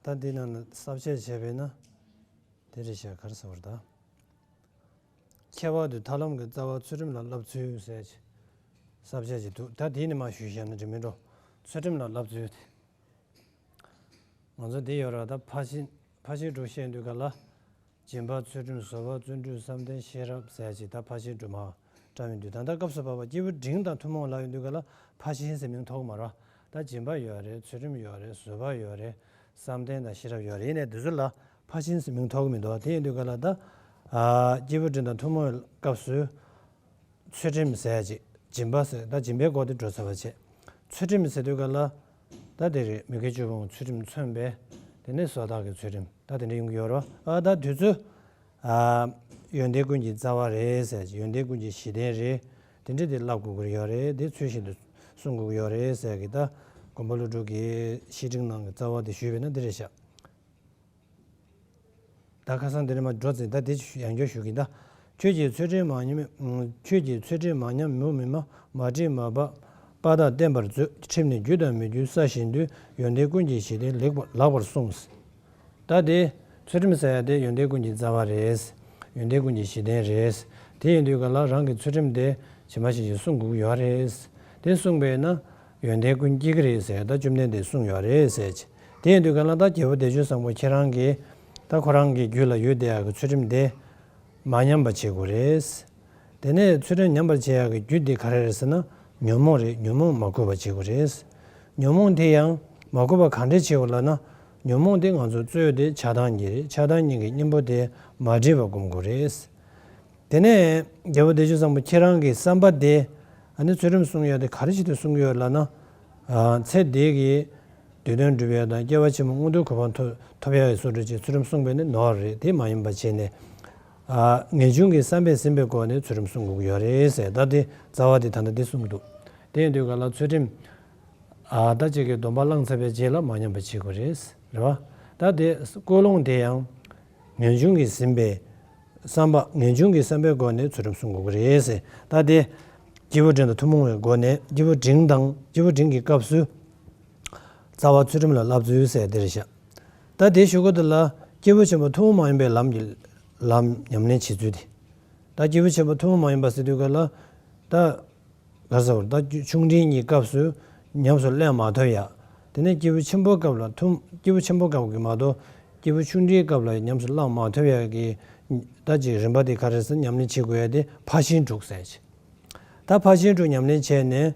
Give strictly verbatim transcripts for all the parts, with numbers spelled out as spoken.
ད་འདི་ནང་ན་ས་བཅད་བྱས་པས་ན་དེ་རེད་ཤག་ག་རེ་ཟེར་བ་རེད་ད། ཁྱད་པར་དུ་ཐར་ལམ་གྱི་རྩ་བ་ཚུལ་ཁྲིམས་ལ་བསླབ་ཚུལ་ཟེར་ཅིག་ས་བཅད་ཅིག་འདུག་ད་དེ་ནི་མ་ཞུས་བཞག་ན་འགྲིག་མིན་འགྲོ། ཚུལ་ཁྲིམས་ལ་བསླབ་ཚུལ་དེ། ང་ཚོ་འདི་ཡོད་ར་ད་ཕར་ཕྱིན་ཕར་ཕྱིན་དྲུག་བཤད་དུས་ག་ལ། སྦྱིན་པ་ཚུལ་ཁྲིམས་བཟོད་པ་བརྩོན་འགྲུས་བསམ་གཏན་ཤེས་རབ་ཟེར་ཅིག་ད་ཕར་ཕྱིན་དྲུག་མ་བཀྲམ་ཡོང་དུས་ད་ལྟ་སྐབས་སུ་བབ་པ་སྐྱེས་བུ་འབྲིང་དང་ཐུན་མོང་ལབ་ཡོང་དུས་ག་ལ་ཕར་ཕྱིན་ཟེར་མིང་ཐོགས་མ་ར། ད་སྦྱིན་པ་ཡོད་རེད། ཚུལ་ཁྲིམས་ཡོད་རེད། བཟོད་པ་ཡོད་རེད། བསམ་གཏན་དང་ཤེས་རབ་ཡོད་རེད། ཡིན་ནའི་འདི་ཚོ་ལ་ཕར་ཕྱིན་ཟེར་མིང་ཐོགས་མི་འདུག་དེ་ཡིན་དུས་ག་ལ་ད། ཨ་སྐྱེས་བུ་འབྲིང་དང་ཐུན་མོང་སྐབས་སུ། ཚུལ་ཁྲིམས་ཟེར་ཅིག་སྦྱིན་པ་ཟེར་ད་སྦྱིན་པའི་སྐོར་དེ་འགྲོ་ཚར་བ་བྱས། ཚུལ་ཁྲིམས་ཟེར་དུས་ག་ལ། ད་དེ་རེད། མི་དགེ་བཅུ་སྤོང་ཚུལ་ཁྲིམས་མཚོན་པས། དེ་ནས་བཟོ་ལྟ་གི་ཚུལ་ཁྲིམས་ད་དེ་འདྲ་ཡོང་གི་ཡོད་རེད་བ། ཨ་ད་དུས་ཚོད། ཨ་ཡོན་ཏན་ཀུན་གྱི་རྩ་བ་རེད་ཟེར་ཅིག་ཡོན་ཏན་ཀུན་གྱི་གཞི་རྟེན་རེད། དེ་འདྲ་དེ་བསླབ་དགོས་ཀྱི་ཡོད་རེད། དེ་ཚུལ་བཞིན་དུ་སྲུང་དགོས་ཀྱི་ཡོད་རེད་ཟེར་གི་ད། དགོན་པ་ཀླུ་སྒྲུབ་ཀྱི་བཤེས་སྤྲིང་ནང་གི་རྩ་བ་དེ་ཞུས་པས་ན་འདི་རེད་ཤག་ད་ཁ་སང་དེ་རིང་མ་འགྲོ་ཚེ་ད་དེ་ཡང་བསྐྱར་ཞུ་གི་ད། ཁྱོད་ཀྱིས་ཚུལ་ཁྲིམས་མ་ཉམས། ཁྱོད་ཀྱིས་ཚུལ་ཁྲིམས་མ་ཉམས། མུ་མི་སྨྲ། མ་འདྲིས་མ་འབག་པ་དག་བསྟེན་པར་མཛོད། ཁྲིམས་ནི་རྒྱུད་དང་མི་རྒྱུད་གསལ་བཞིན་དུ། ཡོན་ཏན་ཀུན་གྱི་གཞི་རྟེན་ལེགས་པར་ལགས་པར་སྲུངས། ད་དེ་ཚུལ་ཁྲིམས་ཟེར་ཡ་དེ་ཡོན་ཏན་ཀུན་གྱི་རྩ་བ་རེད། ཡོན་ཏན་ཀུན་གྱི་གཞི་རྟེན་རེད། དེ་ཡིན་དུས་ག་ལ་རང་གི་ཚུལ་ཁྲིམས་དེ་ཇི་མ་ཇི་བཞིན་སྲུང་དགོས་ཀྱི་ཡོད་རེད། དེ་སྲུང་བས་ན་ཡོན་ཏན་ཀུན་སྐྱེ་གི་རེད་ཟེར་ད་བཅོམ་ལྡན་འདས་གསུངས་ཡོད་རེད་ཟེར་ཅིག་དེ་ཡིན་དུས་ག་ལ་ད་རྒྱལ་པོ་བདེ་སྤྱོད་བཟང་པོ་ཁྱེད་རང་གིས་ད་ཁོ་རང་གི་རྒྱུད་ལ་ཡོད་བསྡད་ཡག་གི་ཚུལ་ཁྲིམས་དེ་མ་ཉམས་པ་བྱེད་དགོས་རེད། དེ་ནས་ཚུལ་ཁྲིམས་ཉམས་པར་བྱེད་ཡག་གི་རྒྱུ་དེ་ག་རེ་རེད་ཟེར་ན་ཉོན་མོངས་རེད། ཉོན་མོངས་མ་གོས་པ་བྱེད་དགོས་རེད། ཉོན་མོངས་དེ་ཡང་མ་གོས་པ་གང་འདྲ་བྱེད་དགོས་ལབ་ན། ཉོན་མོངས་དེ་ང་ཚོ་རྩོད་དེ་ཆགས་སྡང་གཉིས་རེད། ཆགས་སྡང་གཉིས་ཀྱི་གཉེན་པོ་དེ་མ་འདྲེས་པ་སྒོམ་དགོས་རེད། དེ་ནས་རྒྱལ་པོ་བདེ་སྤྱོད་བཟང་པོ་ཁྱེད་རང་གི་བསམ་པ་དེ་ཨ་ནི་ཚུལ་ཁྲིམས་སྲུང་ཡག་དེ་ག་རེ་བྱེད་དུ་གསུང་གི་ཡོད་ལབ་ན། ཨ་ཚེ་འདི་གི་དུས་དོན་སྒྲུབ་ཡག་དང་སྐྱེ་བ་ཕྱི་མ་མངོན་མཐོའི་གོ་འཕང་ཐོབ་ཐོབ་ཡག་གི་སོ་སོ་ཅིག་ཚུལ་ཁྲིམས་སྲུང་བས་ནི་ནོར་རེད། དེ་མ་ཡིན་པ་བྱས་ནས། ཨ་ངེས་འབྱུང་གི་བསམ་པས་ཟིན་པའི་སྒོ་ནས་ཚུལ་ཁྲིམས་སྲུང་དགོས་ཀྱི་ཡོད་རེད་ཟེར། ད་དེ་རྩ་བ་དེ་ད་ལྟ་འདི་གསུངས་འདུག་དེ་ཡིན་དུས་ག་ལ་ཚུལ་ཁྲིམས་ཨ་ད་ཅིག་གི་སྡོམ་པ་བླངས་ཚར་བའི་རྗེས་ལ་མ་ཉམས་པ་བྱེད་དགོས་རེད། རེད་བ། ད་དེ་ཀུན་སློང་དེ་ཡང་ངེས་འབྱུང་གིས་ཟིན་པའི་བསམ་པ། ངེས་འབྱུང་གི་བསམ་པའི་སྒོ་ནས་ཚུལ་ཁྲིམས་སྲུང་དགོས་ཀྱི་རེད་ཟེར། ད་དེ་སྐྱེས་བུ་འབྲིང་དང་ཐུན་མོང་བའི་སྒོ་ནས། སྐྱེས་བུ་འབྲིང་དང་སྐྱེས་བུ་འབྲིང་གི་སྐབས་སུ་རྩ་བ་ཚུལ་ཁྲིམས་ལ་བསླབ་ཚུལ་ཟེར་དེ་རེད་ཤག་ད་དེ་ཞུ་གི་འདུག་ལ། སྐྱེས་བུ་ཆེན་པོ་ཐུན་མོང་མ་ཡིན་པའི་ལམ་གྱི་ལམ་ཉམས་ལེན་བྱེད་ཚུལ་དེ། ད་སྐྱེས་བུ་ཆེན་པོ་ཐུན་མོང་མ་ཡིན་པ་ཟེར་དུས་ག་ལ། ད་ག་རེ་ཟེར་བ་ད་ཆུང་འབྲིང་གཉིས་སྐབས་སུ་ཉམས་སུ་ལེན་མ་ཐུབ་ཡག་དེ་ནས་སྐྱེས་བུ་ཆེན་པོའི་སྐབས་ལ་ཐུན། སྐྱེས་བུ་ཆེན་པོའི་སྐབས་ཀྱི་མ་གཏོགས་སྐྱེས་བུ་ཆུང་འབྲིང་སྐབས་ལ་ཉམས་སུ་བླང་མ་ཐུབ་ཡག་གི་ད་ཅིག་རིམ་པ་དེ་ག་རེ་ཟེར་ཉམས་ལེན་བྱེད་དགོས་ཡག་དེ་ཕར་ཕྱིན་དྲུག་ཟེར་ཅིག་ད་ཕར་ཕྱིན་དྲུག་ཉམས་ལེན་བྱས་ནས།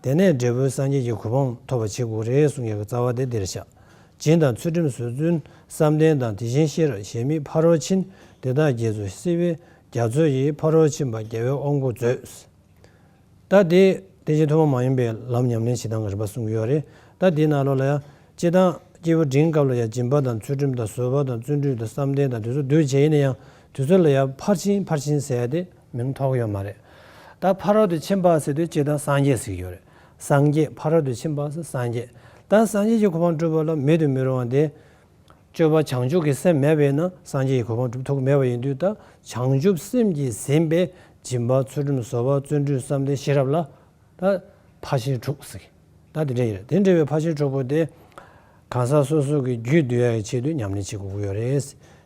དེ་ནས་འབྲས་བུ་སངས་རྒྱས་ཀྱི་གོ་འཕང་ཐོབ་པར་བྱེད་དགོས་རེད་གསུང་ཡག་གི་རྩ་བ་དེ་འདིར་བཞག་སྦྱིན་དང་ཚུལ་ཁྲིམས་བཟོད་བརྩོན་བསམ་གཏན་དང་། དེ་བཞིན་ཤེས་རབ་གཞན་མི་ཕ་རོལ་ཕྱིན། དེ་དག་རྒྱ་མཚོ་བསིལ་བའི་རྒྱ་མཚོ་ཡི། ཕ་རོལ་ཕྱིན་པ་རྒྱལ་བའི་དབང་བསྐུར་མཛོད། ད་དེ་དེ་བཞིན་ཐུན་མོང་མ་ཡིན་པའི་ལམ་ཉམས་ལེན་བྱེད་སྟངས་ཀྱི་རིམ་པ་གསུང་གི་ཡོད་རེད། ད་དེའི་ནང་ལོགས་ལ་ཡང་སྤྱིར་བཏང་སྐྱེས་བུ་འབྲིང་སྐབས་ལ་ཡང་སྦྱིན་པ་དང་ཚུལ་ཁྲིམས་དང་བཟོད་པ་དང་བརྩོན་འགྲུས་དང་བསམ་གཏན་དང་དེ་ཚོ་འདུས་བྱས་ཡིན་ན་ཡང་དེ་ཚོ་ལ་ཡང་ཕར་ཕྱིན་ཕར་ཕྱིན་ཟེར་ཡ་དེ་མིང་ཐོགས་ཡོད་མ་རེད། ད་ཕ་རོལ་ཏུ་ཕྱིན་པ་ཟེར་དུས་སྤྱིར་བཏང་སངས་རྒྱས་ཟེར་གྱི་ཡོད་རེད། སངས་རྒྱས་ཕ་རོལ་ཏུ་ཕྱིན་པ་ཟེར་སངས་རྒྱས། ད་སངས་རྒྱས་ཀྱི་གོ་འཕང་སྒྲུབ་པ་ལ་མེད་དུ་མི་རུང་བ་དེ། སྤྱོད་པ་བྱང་ཆུབ་ཀྱི་སེམས་མེད་པས་ན་སངས་རྒྱས་ཀྱི་གོ་འཕང་སྒྲུབ་ཐུབ་ཀྱི་མེད་པ་ཡིན་དུས། ད་བྱང་ཆུབ་སེམས་ཀྱིས་ཟིན་པའི་སྦྱིན་པ་ཚུལ་ཁྲིམས་བཟོད་པ་བརྩོན་འགྲུས་བསམ་གཏན་ཤེས་རབ་ལ་ད་ཕར་ཕྱིན་དྲུག་ཟེར་གི། ད་དེ་འདྲ་ཡིན་རེད། དེ་འདྲ་བའི་ཕར་ཕྱིན་དྲུག་པོ་དེ་གང་ཟག་སོ་སོ་གི་རྒྱུད་བསྡུ་ཡག་གི་ཆེད་དུ་ཉམས་ལེན་བྱེད་དགོས་ཀྱི་ཡོད་རེད།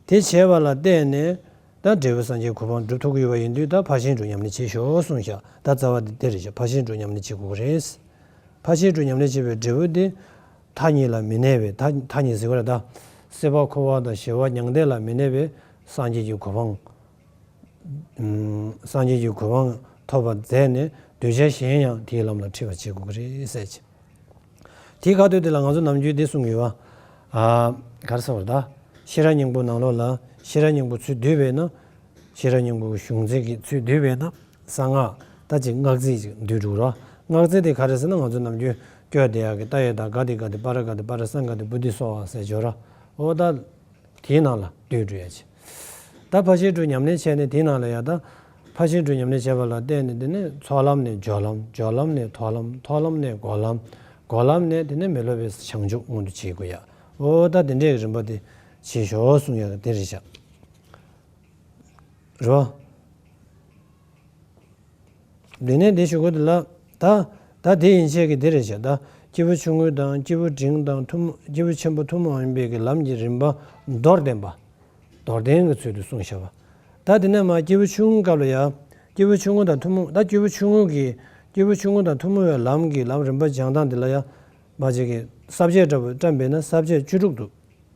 དེ་བྱས་པ་ལ་བརྟེན་ནས་ད་འབྲས་བུ་སངས་རྒྱས་གོ་འཕང་སྒྲུབ་ཐུབ་ཀྱི་ཡོད་པ་ཡིན་དུས། ད་ཕར་ཕྱིན་དྲུག་ཉམས་ལེན་བྱེད་ཤོག་གསུངས་ཤག་ད་རྩ་བ་དེ་དེ་རེད་ཤག་ཕར་ཕྱིན་དྲུག་ཉམས་ལེན་བྱེད་དགོས་ཀྱི་རེད། ཕར་ཕྱིན་དྲུག་ཉམས་ལེན་བྱེད་པའི་འབྲས་བུ་དེ། མཐའ་གཉིས་ལ་མི་གནས་པའི། མཐའ་མཐའ་གཉིས་ཟེར་བ་རེད་ད། སྲིད་པ་འཁོར་བ་དང་ཞི་བ་མྱང་འདས་ལ་མི་གནས་པའི་སངས་རྒྱས་ཀྱི་གོ་འཕང་། ཨུམ། སངས་རྒྱས་ཀྱི་གོ་འཕང་ཐོབ་པར་མཛད་ནས་གདུལ་བྱ་གཞན་ཡང་དེའི་ལམ་ལ་ཁྲིད་པར་བྱེད་དགོས་ཀྱི་རེད་ཟེར་གྱི། དེའི་ཁ་ཐུག་དེ་ལ་ང་ཚོ་ནམ་རྒྱུན་འདི་གསུང་གི་ཡོད་པ། ཨ། ག་རེ་ཟེར་བ་རེད་ད། ཤེས་རབ་སྙིང་པོ་ནང་ལོགས་ལ་ཤེས་རབ་སྙིང་པོ་ཚུར་བསྡུས་པས་ན། ཤེས་རབ་སྙིང་པོའི་གཞུང་ཚིག་གི་ཚུར་བསྡུས་པས་ན། གསང་སྔགས་ད་ཅིག་སྔགས་ཚིག་ཅིག་བསྡུས་འགྲོ་ར། སྔགས་ཚིག་དེ་ག་རེ་ཟེར་ན་ང་ཚོ་ནམ་རྒྱུན་སྐྱོར་བསྡད་ཡག་གི་ཏདྱ་ཐཱ་ག་ཏེ་ག་ཏེ་པཱ་ར་ག་ཏེ་པཱ་ར་སཾ་ག་ཏེ་བོ་དྷི་སྭཱ་ཧཱ་ཟེར་བརྗོད་ར། འོ་ད་དེའི་ནང་ལ་བསྡུས་འགྲོ་ཡ་ཅིག་ད་ཕར་ཕྱིན་དྲུག་ཉམས་ལེན་བྱས་ནས་དེའི་ནང་ལ་ཡ་ད་ཕར་ཕྱིན་དྲུག་ཉམས་ལེན་བྱས་པ་ལ་བརྟེན་ནས་དེ་ནས་ཚོགས་ལམ་ནས་སྦྱོར་ལམ། སྦྱོར་ལམ་ནས་མཐོང་ལམ། མཐོང་ལམ་ནས་སྒོམ་ལམ། སྒོམ་ལམ་ནས་དེ་ནས་མི་སློབ་པའི་བྱང་ཆུབ་མངོན་དུ་བྱེད་དགོས་ཡ། འོ་ད་དེ་འདྲའི་རིམ་པ་དེ་བྱེད་ཤོག་གསུང་ཡ་དེ་རེད་ཤག་རེད་བ། དེ་ནས་དེ་ཞུ་དགོས་དེ་ལ། ད་ད་དེ་ཡན་ཆད་ཀྱི་དེ་རེད་ཤག་ད་ སྐྱེས་བུ་ཆུང་ངུ་དང་སྐྱེས་བུ་འབྲིང་དང་ཐུན་མོང་སྐྱེས་བུ་ཆེན་པོ་ཐུན་མོང་མ་ཡིན་པའི་གི་ལམ་གྱི་རིམ་པ་མདོར་བསྟན་པ། མདོར་བསྟན་གྱི་ཚུལ་དུ་གསུངས་བཞག་པ། ད་དེ་ནས་མར་སྐྱེས་བུ་ཆུང་ངུའི་སྐབས་ལ་ཡང་སྐྱེས་བུ་ཆུང་ངུ་དང་ཐུན་མོང་ད་སྐྱེས་བུ་ཆུང་ངུ་གི་སྐྱེས་བུ་ཆུང་ངུ་དང་ཐུན་མོང་བའི་ལམ་གྱི་ལམ་རིམ་པ་སྦྱང་སྟངས་འདི་ལ་ཡང་མ་ཅིག་གི་ས་བཅད་འདྲ་བོ་བཀྲམ་པས་ན་ས་བཅད་བཅུ་དྲུག་ཏུ།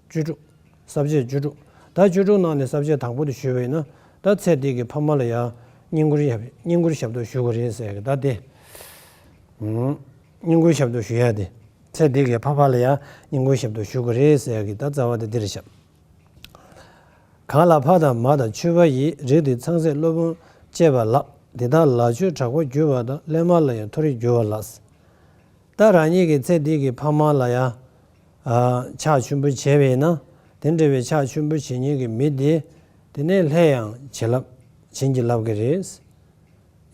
བཅུ་དྲུག་ས་བཅད་བཅུ་དྲུག་ད་བཅུ་དྲུག་ནང་ནས་ས་བཅད་དང་པོ་དེ་ཞུས་པ་ཡིན་ན། ད་ཚེ་འདི་གི་ཕ་མ་ལ་ཡང་བསྙེན་བཀུར་ཡ་བསྙེན་བཀུར་ཞབས་ཏོག་ཞུ་དགོས་རེད་ཟེར་གི་ད་དེ། ཨང་། བསྙེན་བཀུར་ཞབས་ཏོག་ཞུ་ཡ་དེ། ཚེ་འདི་གི་ཕ་མ་ལ་ཡང་བསྙེན་བཀུར་ཞབས་ཏོག་ཞུ་དགོས་རེད་ཟེར་གི་ད་རྩ་བ་དེ་འདི་རེད་ཤག་གང་ལ་ཕ་དང་མ་དང་མཆོད་པ་ཡིས། རིགས་འདི་ཚངས་སྲས་སློབ་དཔོན་བཅས་པ་ལགས། འདི་དག་ལ་མཆོད་གྲགས་པ་བསྒྱུར་བ་དང་། སླད་མ་ལ་ཡང་མཐོ་རིས་བསྒྱུར་བ་ལགས། ད་རང་ཉིད་ཀྱི་ཚེ་འདི་གི་ཕ་མ་ལ་ཡང་། ཨ། ཕྱག་མཆོད་འབུལ་བྱས་པས་ན། དེ་འདྲ་བའི་ཕྱག་མཆོད་འབུལ་བྱེད་མཁན་གྱི་མི་དེ། དེ་ནས་སླད་ཡང་བྱིན་རླབས། བྱིན་གྱིས་བརླབས་ཀྱི་རེད།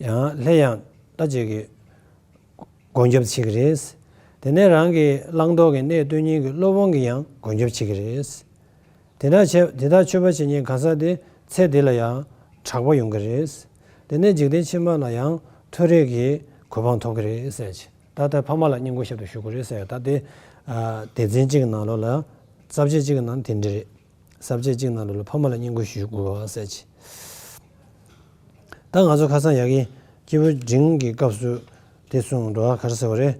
ཡང་སླད་ཡང་ད་ཅིག་གི་སྒོམ་རྒྱབ་བྱེད་ཀྱི་རེད། དེ་ནས་རང་གི་བླང་དོར་གྱི་གནས་སྟོན་མཁན་གྱི་སློབ་དཔོན་གྱིས་ཡང་སྒོམ་རྒྱབ་བྱེད་ཀྱི་རེད། དེ་འདྲ་བྱས་དེ་དག་མཆོད་པ་བྱེད་མཁན་གང་ཟག་དེ་ཚེ་འདི་ལ་ཡང་གྲགས་པ་ཡོང་གི་རེད། དེ་ནས་འཇིག་རྟེན་ཕྱི་མ་ལ་ཡང་མཐོ་རིས་ཀྱི་གོ་འཕང་ཐོབ་ཀྱི་རེད་ཟེར་གྱི། ད་ལྟ་ཕ་མ་ལ་བསྙེན་བཀུར་ཞབས་ཏོག་ཞུ་དགོས་རེད་ཟེར་ད་དེ། ཨ། སྡེ་ཚན་གཅིག་གི་ནང་ལོགས་ལ་ས་བཅད་གཅིག་གི་ནང་དེ་འདྲ་རེད། ས་བཅད་གཅིག་ནང་ལོགས་ལ་ཕ་མ་ལ་བསྙེན་བཀུར་ཞུ་དགོས་ཟེར་གྱི། ད་ང་ཚོ་ཁ་སང་ཡ་གི་སྐྱེས་བུ་འབྲིང་གི་སྐབས་སུ་དེ་གསུངས་འགྲོ་བ་ག་རེ་ཟེར་བ་རེད།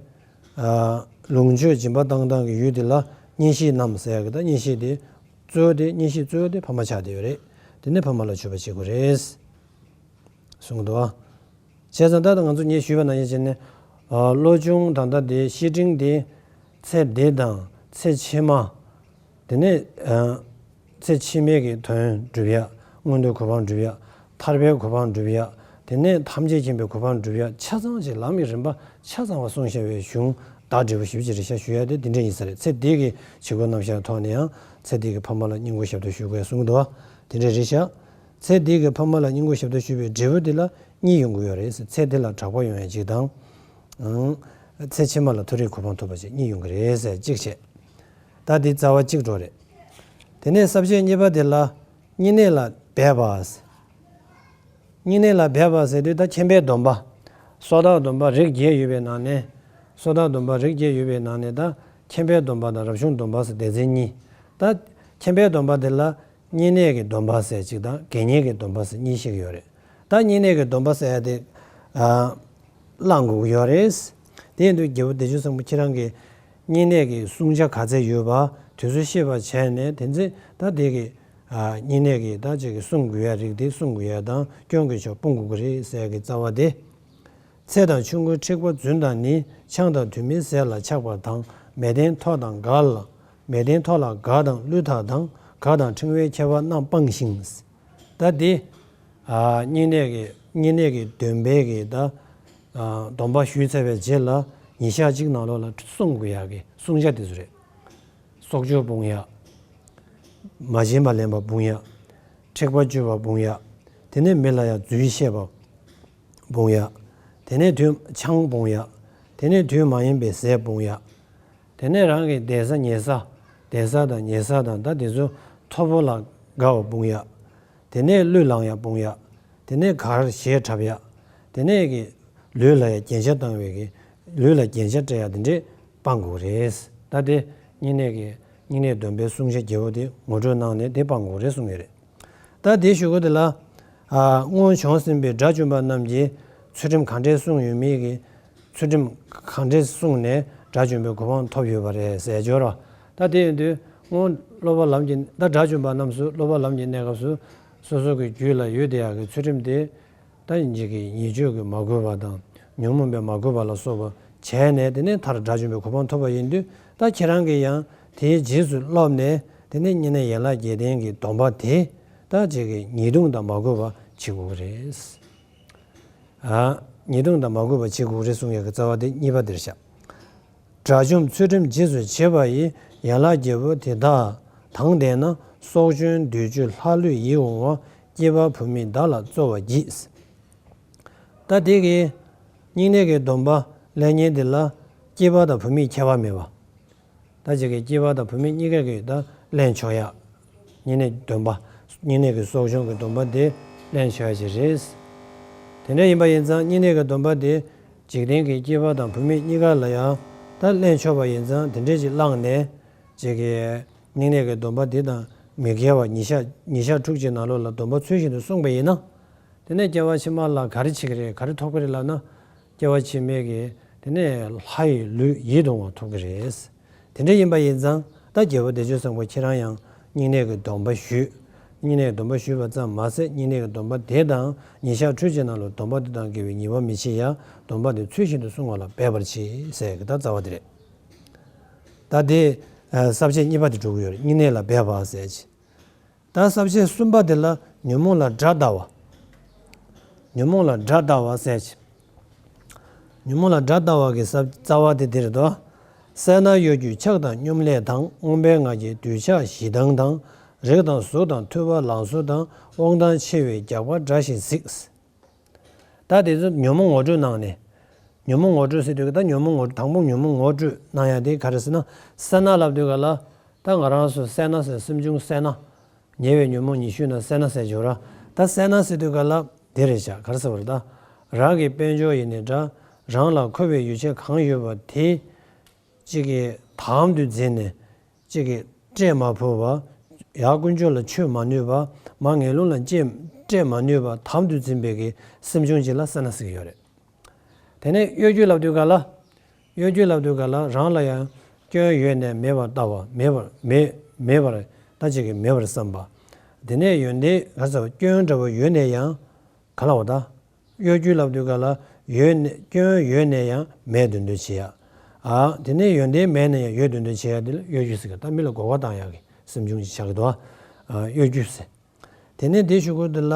ཨ། ལོངས་སྤྱོད་སྦྱིན་པ་བཏང་སྟངས་ཀྱི་ཡུལ་དེ་ལ་གཉེན་བཤེས་རྣམས་ཟེར་ཡ་གི་ད་གཉེན་བཤེས་དེ་གཙོ་བོ་དེ་གཉེན་བཤེས་གཙོ་བོ་དེ་ཕ་མ་ཆགས་བསྡད་ཡོད་རེད། དེ་ནས་ཕ་མ་ལ་མཆོད་པ་བྱེད་དགོས་རེད། གསུང་གི་འདུག་བ། བྱས་ཙང་ད་ལྟ་ང་ཚོ་ངས་ཞུས་པ་ནང་བཞིན་བྱས་ནས། ཨ། བློ་སྦྱོང་ད་ལྟ་དེ་བཤེས་སྤྲིང་དེ་ཚེ་འདི་དང་ཚེ་ཕྱི་མ། དེ་ནས། ཨ། ཚེ་ཕྱི་མའི་གི་དོན་སྒྲུབ་ཡ། མངོན་མཐོའི་གོ་འཕང་སྒྲུབ་ཡ། ཐར་པའི་གོ་འཕང་སྒྲུབ་ཡ། དེ་ནས་ཐམས་ཅད་མཁྱེན་པའི་གོ་འཕང་སྒྲུབ་ཡ་ཆ་ཚང་ཞིག་ལམ་གྱི་རིམ་པ་ཆ་ཚང་བ་གསུངས་བཞག་པའི་གཞུང་དག་འབྲས་བུ་ཞེ་པོ་ཅིག་རེད་ཤག་ཞུ་ཡ་དེ་དེ་འདྲ་ཡིན་ས་རེད། ཚེ་འདི་གི་བྱེད་སྒོ་རྣམ་གཞག་ཐོག་ནས་ཡང་ཚེ་འདི་གི་ཕ་མ་ལ་བསྙེན་བཀུར་ཞབས་ཏོག་ཞུ་དགོས་གསུང་གི་འདུག་བ། དེ་འདྲ་རེད་ཤག་ཚེ་འདི་གི་ཕ་མ་ལ་བསྙེན་བཀུར་ཞབས་ཏོག་ཞུས་པའི་འབྲས་བུ་དེ་ལ་གཉིས་ཡོང་གི་ཡོད་རེད། ཚེ་འདི་ལ་གྲགས་པ་ཡོང་ཡ་གཅིག་དང་། ཨང་། ཚེ་ཕྱི་མ་ལ་མཐོ་རིས་གོ་འཕང་ཐོབ་པ་བཅས་གཉིས་ཡོང་གི་རེད་ཟེར་གཅིག་བྱས། ད་འདི་རྩ་བ་གཅིག་འགྲོ་རེད། དེ་ནས་ས་བཅད་གཉིས་པ་དེ་ལ་བསྙེན་གནས་ལ་འབད་པ། བསྙེན་གནས་ལ་འབད་པ་ཟེར་དུས་ད་མཁྱེན་པའི་སྡོམ་པ། སོ་ཐར་སྡོམ་པ་རིགས་བརྒྱད་ཡོད་པའི་ནང་ནས། སོ་ཐར་སྡོམ་པ་རིགས་བརྒྱད་ཡོད་པའི་ནང་ནས་ད་མཁྱེན་པའི་སྡོམ་པ་དང་རབ་བྱུང་སྡོམ་པ་ཟེར་སྡེ་ཚན་གཉིས། ད་མཁྱེན་པའི་སྡོམ་པ་དེ་ལ་བསྙེན་གནས་ཀྱི་སྡོམ་པ་ཟེར་གཅིག་དང་དགེ་བསྙེན་གྱི་སྡོམ་པ་ཟེར་གཉིས་བཤད་ཀྱི་ཡོད་རེད། ད་བསྙེན་གནས་ཀྱི་སྡོམ་པ་ཟེར་ཡ་དེ། ཨ། བླང་དགོས་ཀྱི་ཡོད་རེད། དེ་ཡིན་དུས་རྒྱལ་པོ་བདེ་སྤྱོད་སེང་གེ་ཁྱེད་རང་གིས་བསྙེན་གནས་ཀྱི་བསྲུང་བྱ་ག་ཚད་ཡོད་པ་དེ་ཚོ་ཤེས་པ་བྱས་ནས་དེ་ཚེ་ད་དེ་གི། ཨ། བསྙེན་གནས་ཀྱི་ད་ཅིག་གི་བསྲུང་དགོས་ཡ་རིགས་དེ་བསྲུང་དགོས་ཡ་དང་སྐྱོན་གྱི་ཕྱོགས་སྤོང་དགོས་ཀྱི་རེད་ཟེར་ཡ་གི་རྩ་བ་དེ། ཚེ་དང་ཆུང་ཀུན་འཁྲིག་པ་རྫུན་དང་ནི། ཆང་དང་དུ་མའི་ཟས་ལ་ཆགས་པ་དང་། མལ་སྟན་ཐོག་དང་ག་ལ། མལ་སྟན་ཐོག་ལ་ག་དང་ཀླུ་ཐག་དང་། ག་དང་ཕྲེང་བའི་ཁྱད་པར་རྣམས་སྤངས་ཤིང་། ད་འདི། ཨ། བསྙེན་གནས་ཀྱི་བསྙེན་གནས་ཀྱི་སྡོམ་པའི་གི་ད། ཨ། སྡོམ་པ་ཞུས་ཚར་བའི་རྗེས་ལ་ཉིན་ཞག་གཅིག་ནང་ལོགས་ལ་བསྲུང་དགོས་ཡག་གི་བསྲུང་བྱ་དེ་ཚོ་རེད། སྲོག་གཅོད་སྤོང་ཡག་མ་བྱིན་པ་ལེན་པ་སྤོང་ཡག་འཁྲིག་པ་སྤྱོད་པ་སྤོང་ཡག་དེ་ནས་མི་ལ་ཡང་རྫུན་བཤད་པ་སྤོང་ཡག་དེ་ནས་དུས་ཆང་སྤོང་ཡག་དེ་ནས་དུས་མ་ཡིན་པའི་ཟས་སྤོང་ཡག་དེ་ནས་རང་གི་བསྡད་ས་ཉལ་ས། བསྡད་ས་དང་ཉལ་ས་དང་ད་དེ་ཚོ་མཐོ་པོ་ལ་དགའ་བ་སྤོང་ཡག་དེ་ནས་གླུ་བླངས་ཡག་སྤོང་ཡག་དེ་ནས་གར་གཞས་འཁྲབ་ཡག་དེ་ནས་གི་ལུས་ལ་ཡང་རྒྱན་ཆ་བཏང་བའི་གི་ལུས་ལ་རྒྱན་ཆ་སྤྲས་ཡག་དེ་འདྲས་སྤང་དགོས་རེད། ད་དེ་བསྙེན་གནས་ཀྱི་བསྙེན་གནས་སྡོམ་པའི་བསྲུང་བྱ་བརྒྱད་པོ་དེ་ངོ་སྤྲོད་གནང་ནས་དེ་སྤང་དགོས་རེད་གསུངས་ཡོད་རེད། ད་དེའི་གཞུག་གུ་དེ་ལ། ཨ། སྔོན་བྱོན་ཟིན་པའི་དགྲ་བཅོམ་པ་རྣམས་ཀྱིས་ཚུལ་ཁྲིམས་གང་འདྲས་བསྲུངས་ཡོད་མེད་ཀྱི། ཚུལ་ཁྲིམས་གང་འདྲས་བསྲུངས་ནས་དགྲ་བཅོམ་པའི་གོ་འཕང་ཐོབ་ཡོད་པ་རེད་ཟེར་འབྱོར་རོ། ད་དེ་ཡིན་དུས་སྔོན་སློབ་པ་ལམ་གྱི་ད་དགྲ་བཅོམ་པ་རྣམས་སུ་སློབ་པ་ལམ་གྱི་གནས་སྐབས་སུ་སོ་སོ་གི་རྒྱུད་ལ་ཡོད་བསྡད་ཡག་གི་ཚུལ་ཁྲིམས་དེ། ད་ཡིན་གཅིག་གི་ཉེས་སྤྱོད་ཀྱིས་མ་གོས་པ་དང་ཉོན་མོངས་པས་མ་གོས་པ་ལ་སོགས་པ་བྱས་ནས་དེ་ནས་མཐར་དགྲ་བཅོམ་པའི་གོ་འཕང་ཐོབ་པ་ཡིན་དུས་ད་ཁྱེད་རང་གིས་ཡང་དེའི་རྗེས་སུ་སློབ་ནས་དེ་ནས་བསྙེན་གནས་ཡན་ལག་བརྒྱད་ལྡན་གྱི་སྡོམ་པ་དེ་ད་ཅིག་གི་ཉེས་ལྟུང་དང་མ་གོས་པ་བྱེད་དགོས་ཀྱི་རེད། ཨ། ཉེས་ལྟུང་དང་མ་གོས་པ་བྱེད་དགོས་ཀྱི་རེད་གསུང་ཡག་གི་རྩ་བ་དེ་གཉིས་པ་འདིར་བཞག་དགྲ་བཅོམ་ཚུལ་ཁྲིམས་རྗེས་སུ་བྱེད་པ་ཡི། ཡན་ལག་བརྒྱད་པོ་དེ་དག་དང་ལྡན་ན། སྲོག་གཅོད་འདོད་ཆུ་ལྷ་ཀླུ་ཡིད་འོང་བ། སྐྱེས་པ་བུད་མེད་བདག་ལ་སྩོལ་བར་བགྱི། ད་དེ་གི་བསྙེན་གནས་ཀྱི་སྡོམ་པ་ལེན་མཁན་དེ་ལ་སྐྱེས་པ་དང་བུད་མེད་ཁྱད་པར་མེད་པ། ད་ཅིག་གི་སྐྱེས་པ་དང་བུད་མེད་གཉིས་ཀ་གིས་ད་ལེན་ཆོག་ཡག་བསྙེན་གནས་སྡོམ་པ། བསྙེན་གནས་ཀྱི་སྲོག་སྦྱོང་གི་སྡོམ་པ་དེ་ལེན་ཆོག་ཡག་ཅིག་རེད། དེ་འདྲ་ཡིན་པ་ཡིན་ཙང་བསྙེན་གནས་ཀྱི་སྡོམ་པ་དེ་འཇིག་རྟེན་གྱི་སྐྱེས་པ་དང་བུད་མེད་གཉིས་ཀ་ལ་ཡང་ ད་ལེན་ཆོག་པ་ཡིན་ཙང་དེ་འདྲས་ཅིག་བླངས་ནས་ཅིག་གི་སྨྱུང་གནས་ཀྱི་སྡོམ་པ་འདི་དང་མི་འགལ་བ་ཉིན་ཞག་ཉིན་ཞག་དྲུག་ཅིག་ནང་ལོགས་ལ་སྡོམ་པ་ཚུལ་བཞིན་དུ་བསྲུངས་པ་ཡིན་ན། དེ་ནས་སྐྱེ་བ་ཕྱི་མ་ལ་ག་རེ་བྱེད་ཀྱི་རེད། ག་རེ་ཐོབ་ཀྱི་རེད་ལབ་ན། སྐྱེ་བ་ཕྱི་མའི་གི་དེ་ནས་ལྷ་ཡི་ལུས་ཡིད་དུ་འོང་བ་ཐོབ་ཀྱི་རེད། དེ་འདྲ་ཡིན་པ་ཡིན་ཙང་ད་རྒྱལ་པོ་བདེ་སྤྱོད་བཟང་པོ་ཁྱེད་རང་ཡང་སྨྱུང་གནས་ཀྱི་སྡོམ་པ་ཞུས། སྨྱུང་གནས་ཀྱི་སྡོམ་པ་ཞུས་པ་ཙམ་མ་ཟད་སྨྱུང་གནས་ཀྱི་སྡོམ་པ་དེ་དང་ཉིན་ཞག་དྲུག་ཅིག་ནང་ལ་སྡོམ་པ་དེ་དང་འགལ་བའི་ཉེས་པ་མི་བྱེད་ཡ། སྡོམ་པ་དེ་ཚུལ་བཞིན་དུ་བསྲུང་བ་ལ་འབད་པར་བྱེད་ཟེར་གི་ད་རྩ་བ་དེ་རེད། ད་དེ་ས་བཅད་གཉིས་པ་དེ་འགྲོ་གི་ཡོད་རེད། སྨྱུང་གནས་ལ་འབད་པ་ཟེར་གྱི། ད་ས་བཅད་གསུམ་པ་དེ་ལ་ཉོན་མོངས་ལ་དགྲ་ལྟ་བ། ཉོན་མོངས་ལ་དགྲ་ལྟ་བ་ཟེར་གྱི། ཉོན་མོངས་ལ་དགྲ་ལྟ་བ་གི་ས་རྩ་བ་དེ་འདིར་དོ། སད་ན་གཡོ་སྒྱུའི་ཆགས་དང་སྙོམ་ལས་དང་། མངོན་པའི་ང་རྒྱལ་འདོད་ཆགས་ཞེ་སྡང་དང་། རེག་དང་གཟུགས་དང་ཐུབ་པ་ལང་ཚོ་དང་། དབང་ཐང་ཆེ་བའི་རྒྱགས་པ་དགྲ་ཞིག་གཟིགས། ད་དེ་ཚོ་ཉོན་མོངས་ངོ་སྤྲོད་གནང་ནས། ཉོན་མོངས་ངོ་སྤྲོད་ཟེར་དུས་ད་ཉོན་མོངས་ངོ་དང་པོ་ཉོན་མོངས་ངོ་སྤྲོད་གནང་ཡ་དེ་ག་རེ་ཟེར་ན། སད་ན་ལབ་དུས་ག་ལ། ད་ང་རང་ཚོ་སད་ན་ཟེར་སེམས་བྱུང་སད་ན། ཉེ་བའི་ཉོན་མོངས་ཉི་ཤུ་ན་སད་ན་ཟེར་གྱི་ཡོད་ར། ད་སད་ན་ཟེར་དུས་ག་ལ་དེ་རེད་བྱ་ག་རེ་ཟེར་བ་རེད་ད། རང་གི་དཔལ་འབྱོར་ཡིན་ནའི་འདྲ། རང་ལ་མཁོ་བའི་ཡོ་བྱད་གང་ཡོད་པ་དེ། གཅིག་གིས་དམ་དུ་འཛིན་ནས། གཅིག་གིས་སྤྲད་མ་ཕོད་པ། ཡར་དཀོན་མཆོག་ལ་མཆོད་མ་ནུས་པ། མར་ངན་སློང་ལ་སྤྲད་སྤྲད་མ་ནུས་པ་དམ་དུ་འཛིན་པའི་གི་སེམས་བྱུང་གཅིག་ལ་སད་ན་ཟེར་གྱི་ཡོད་རེད། དེ་ནས་གཡོ་སྒྱུ་ལབ་དུས་ག་ལ། གཡོ་སྒྱུ་ལབ་དུས་ག་ལ་རང་ལ་ཡང་སྐྱོན་ཡོད་ནས་མེད་པར་ལྟ་བ། མེད་པར་མེད་མེད་པར་ད་ཅིག་གིས་མེད་པར་བསམ་པ། དེ་ནས་ཡོན་ཏན་ག་ཚོད་སྐྱོན་འདྲ་བོ་ཡོད་ནས་ཡང་ག་ལ་བ་ད། གཡོ་སྒྱུ་ལབ་དུས་ག་ལ་ཡོད་ནས་སྐྱོན་ཡོད་ནས་ཡང་མེད་འདོད་འདོད་བྱེད་ཡ། ཨ་དེ་ནས་ཡོན་ཏན་མེད་ནས་ཡང་ཡོད་འདོད་འདོད་བྱེད་ཡ་དེ་ལ་གཡོ་སྒྱུ་ཟེར་གི། ད་མི་ལ་མགོ་སྐོར་བཏང་ཡག་གི་སེམས་བྱུང་ཅིག་ཆགས་ཀྱི་འདུག་ཨ། གཡོ་སྒྱུ་ཟེར། དེ་ནས་དེ་ཞུ་དགོས་དེ་ལ།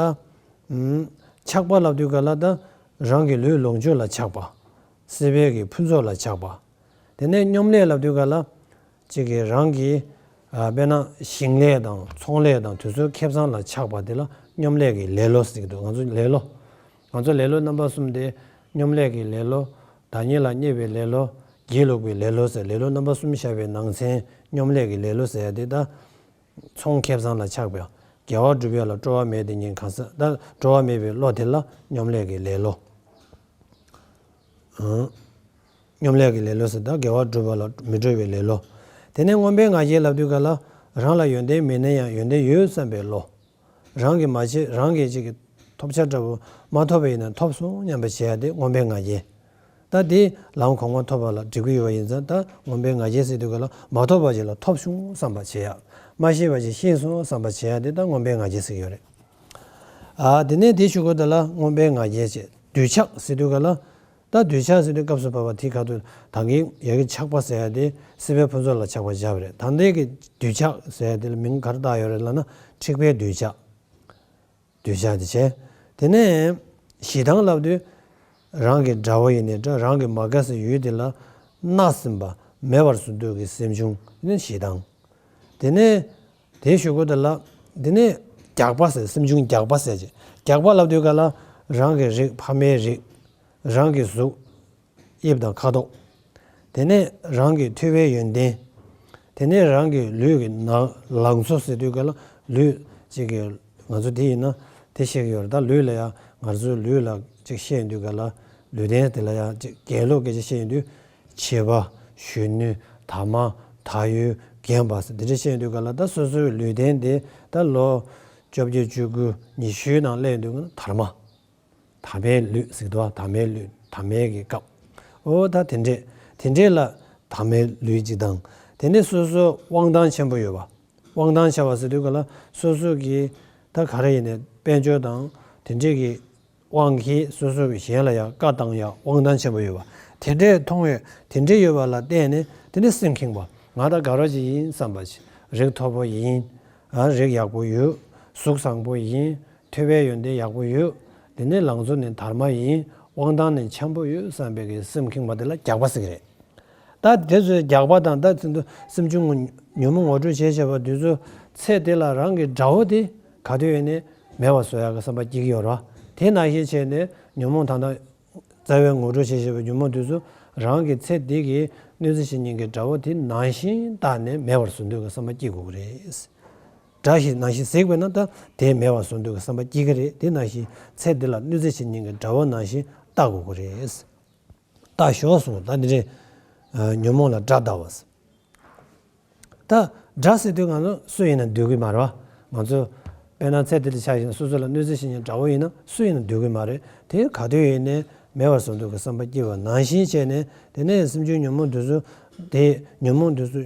ཨུམ། ཆགས་པ་ལབ་དུས་ག་ལ་ད་རང་གི་ལུས་ལོངས་སྤྱོད་ལ་ཆགས་པ། སྲིད་པའི་གི་ཕུན་ཚོགས་ལ་ཆགས་པ། དེ་ནས་སྙོམ་ལས་ལབ་དུས་ག་ལ། གཅིག་གིས་རང་གི་ཨ་དཔེར་ན་ཞིང་ལས་དང་ཚོང་ལས་དང་དེ་ཚོའི་ཁེ་བཟང་ལ་ཆགས་པ་དེ་ལ་སྙོམ་ལས་ཀྱི་ལེ་ལོ་ཟེར་གྱི་འདུག་ང་ཚོ་ལེ་ལོ། ང་ཚོ་ལེ་ལོ་རྣམ་པ་གསུམ་དེ་སྙོམ་ལས་ཀྱི་ལེ་ལོ། བདག་ཉིད་ལ་བརྙས་པའི་ལེ་ལོ། སྒྱིད་ལུག་པའི་ལེ་ལོ་ཟེར་ལེ་ལོ་རྣམ་པ་གསུམ་བཞག་པའི་ནང་ཚན་སྙོམ་ལས་ཀྱི་ལེ་ལོ་ཟེར་ཡ་དེ་ད། ཚོང་ཁེ་བཟང་ལ་ཆགས་པའི་དགེ་བ་སྒྲུབ་ཡ་ལ་སྤྲོ་བ་མེད་དེ་ཉིན་གང་ཟག་ད་སྤྲོ་བ་མེད་པའི་བློ་དེ་ལ་སྙོམ་ལས་ཀྱི་ལེ་ལོ། ཨང་། སྙོམ་ལས་ཀྱི་ལེ་ལོ་ཟེར་ད་དགེ་བ་སྒྲུབ་པ་ལ་མི་སྤྲོ་བའི་ལེ་ལོ། དེ་ནས་མངོན་པའི་ང་རྒྱལ་ལབ་དུས་ག་ལ་རང་ལ་ཡོན་ཏན་མེད་ན་ཡང་ཡོན་ཏན་ཡོད་བསམ་པའི་བློ། རང་གིས་མ་བྱས་རང་གིས་ཅིག་གི་ཐོབ་བྱ་འདྲ་བོ་མ་ཐོབ་པ་ཡིན་ན་ཐོབ་སོང་སྙམ་པ་བྱེད་ཡ་དེ་མངོན་པའི་ང་རྒྱལ། ད་དེ་ལམ་གོང་མ་ཐོབ་པ་ལ་འགྲིག་གི་ཡོད་པ་ཡིན་ཙང་ད་མངོན་པའི་ང་རྒྱལ་ཟེར་དུས་ག་ལ་མ་ཐོབ་པ་ཅིག་ལ་ཐོབ་བྱུང་བསམ་པ་བྱེད་ཡ། མ་ཤེས་པ་ཅིག་ཤེས་སོང་བསམ་པ་བྱེད་ཡ་དེ་ད་མངོན་པའི་ང་རྒྱལ་ཟེར་གྱི་ཡོད་རེད། ཨ་དེ་ནས་དེ་ཞུ་དགོས་དེ་ལ་མངོན་པའི་ང་རྒྱལ་བྱེད་འདོད་ཆགས་ཟེར་དུས་ག་ལ། ད་འདོད་ཆགས་ཟེར་དུས་སྐབས་སུ་བབ་པ་དེ་ག་དུས་ད་གིན་ཡ་གི་ཆགས་པ་ཟེར་ཡ་དེ་སྲིད་པའི་ཕུན་ཚོགས་ལ་ཆགས་པ་བཞག་པ་རེད། ད་ལྟའི་གི་འདོད་ཆགས་ཟེར་ཡ་དེ་ལ་མིང་ག་རེ་བཏགས་ཡོད་རེད་ལབ་ན་འཁྲིག་པའི་འདོད་ཆགས། འདོད་ཆགས་དེ་བྱས། དེ་ནས་ཞེ་སྡང་ལབ་དུས་རང་གི་དགྲ་བོ་ཡིན་ནའི་འདྲ་རང་གི་མ་དགའ་སའི་ཡུལ་དེ་ལ་གནག་ཟིན་པ་མེད་པར་བཟོ་འདོད་ཀྱི་སེམས་བྱུང་དེ་ནི་ཞེ་སྡང་། དེ་ནས་དེ་ཞུ་དགོས་དེ་ལ། དེ་ནས་རྒྱགས་པ་ཟེར་སེམས་བྱུང་རྒྱགས་པ་ཟེར་ཅིག་རྒྱགས་པ་ལབ་དུས་ག་ལ་རང་གི་རིགས་ཕ་མའི་རིགས། རང་གི་གཟུགས། དབྱིབས་དང་ཁ་དོག་དེ་ནས་རང་གི་ཐོས་པའི་ཡོན་ཏན། དེ་ནས་རང་གི་ལུས་ཀྱི་ནང་ལང་ཚོ་ཟེར་དུས་ག་ལ་ལུས་གཅིག་གི་ང་ཚོ་དེ་ཡིན་ན་དེ་ཤེས་ཀྱི་ཡོད་རེད། ད་ལུས་ལ་ཡང་ང་ཚོའི་ལུས་ལ་གཅིག་བཤད་ཡོང་དུས་ག་ལ་ལུས་རྟེན་དེ་ལ་ཡང་གཅིག་རྒན་ལུགས་སྐད་ཆ་བཤད་ཡོང་དུས་མཆེ་བ། གཞོན་ནུ། དར་མ། དར་ཡོལ། རྒན་པ་ཟེར་དེ་འདྲ་བཤད་ཡོང་དུས་ག་ལ་ད་སོ་སོའི་ལུས་རྟེན་དེ་ད་ལོ་བཅོ་བརྒྱད་བཅུ་དགུ་ཉི་ཤུའི་ནང་སླེབས་ཡོང་དུས་ག་ལ་དར་མ། དར་མའི་ལུས་ཟེར་གི་འདུག་བ། དར་མའི་ལུས་དར་མའི་གི་སྐབས། ཨོ་ད་དེ་འདྲས་དེ་འདྲས་ལ་དར་མའི་ལུས་གཅིག་དང་། དེ་ནས་སོ་སོ་དབང་ཐང་ཆེན་པོ་ཡོད་པ། དབང་ཐང་ཆེ་བ་ཟེར་དུས་ག་ལ་སོ་སོ་གི་ད་ག་རེ་ཡིན་ནའི་དཔལ་འབྱོར་དང་དེ་འདྲས་ཀྱི་དབང་གིས་སོ་སོ་གི་གཞན་ལ་ཡང་བཀའ་བཏང་ཡ་དབང་ཐང་ཆེན་པོ་ཡོད་པ། དེ་འདྲས་མཐོང་ཡོད་དེ་འདྲས་ཡོད་པ་ལ་བརྟེན་ནས་དེ་འདྲས་སེམས་ཁེངས་པ། ང་ད་ག་རེ་ཅིག་ཡིན་བསམ་པ་ཅིག་རིགས་མཐོ་པོ་ཡིན། ཨ་རིགས་ཡག་པོ་ཡོད། གཟུགས་བཟང་པོ་ཡིན། ཐོས་པའི་ཡོན་ཏན་ཡག་པོ་ཡོད། དེ་ནས་ལང་ཚོ་ནི་དར་མ་ཡིན། དབང་ཐང་ནི་ཆེན་པོ་ཡོད་བསམ་པའི་གི་སེམས་ཁེངས་པ་དེ་ལ་རྒྱགས་པ་ཟེར་གི་རེད། ད་དེ་ཚོའི་རྒྱགས་པ་དང་ད་དེ་ཚོ་སེམས་བྱུང་ཉོན་མོངས་ངོ་སྤྲོད་བྱས་བྱས་པ་དེ་ཚོ་ཚེ་འདི་ལ་རང་གི་དགྲ་བོ་དེ་ག་དུས་ཡོད་ནས་མེད་པ་བཟོ་ཡག་གི་བསམ་པ་སྐྱེ་གི་ཡོད་རེད་བ། དེ་ནང་བཞིན་བྱས་ནས་ཉོན་མོངས་ད་ལྟ་རྩ་བའི་ངོ་སྤྲོད་བྱེད་བྱེད་པའི་ཉོན་མོངས་དེ་ཚོ་རང་གི་ཚེ་འདི་གི་གནོད་འཚེ་བྱེད་མཁན་གྱི་དགྲ་བོ་དེ་ནང་བཞིན་བཏགས་ནས་མེད་པར་བཟོ་འདོད་ཀྱི་བསམ་པ་སྐྱེ་དགོས་ཀྱི་རེད། དགྲ་ཞིག་ནང་བཞིན་གཟིགས་པས་ན་ད་དེ་མེད་པར་བཟོ་འདོད་ཀྱི་བསམ་པ་སྐྱེ་གི་རེད། དེ་ནང་བཞིན་ཚེ་འདི་ལ་གནོད་འཚེ་བྱེད་མཁན་གྱི་དགྲ་བོ་ནང་བཞིན་བལྟ་དགོས་ཀྱི་རེད། ལྟ་ཞོག་གསུངས། ད་འདི་རེད། ཉོན་མོངས་ལ་དགྲ་ལྟ་བ། ད་དགྲ་ཟེར་དུས་ང་ཚོ་སུ་ཡིན་ན་འདོད་ཀྱི་མ་རེད་བ། ང་ཚོ་དཔེར་ན་ཚེ་འདི་ལ་ཆགས་ཤིང་སོ་སོ་ལ་གནོད་འཚེ་བྱེད་མཁན་དགྲ་བོ་ཡིན་ན་སུ་ཡིན་ན་འདོད་ཀྱི་མ་རེད། དེ་ག་དུས་ཡིན་ནའི་མེད་པར་བཟོ་འདོད་ཀྱི་བསམ་པ་སྐྱེ་བ་ནང་བཞིན་བྱས་ནས། དེ་ནས་སེམས་བྱུང་ཉོན་མོངས་དེ་ཚོ་དེ་ཉོན་མོངས་དེ་ཚོ་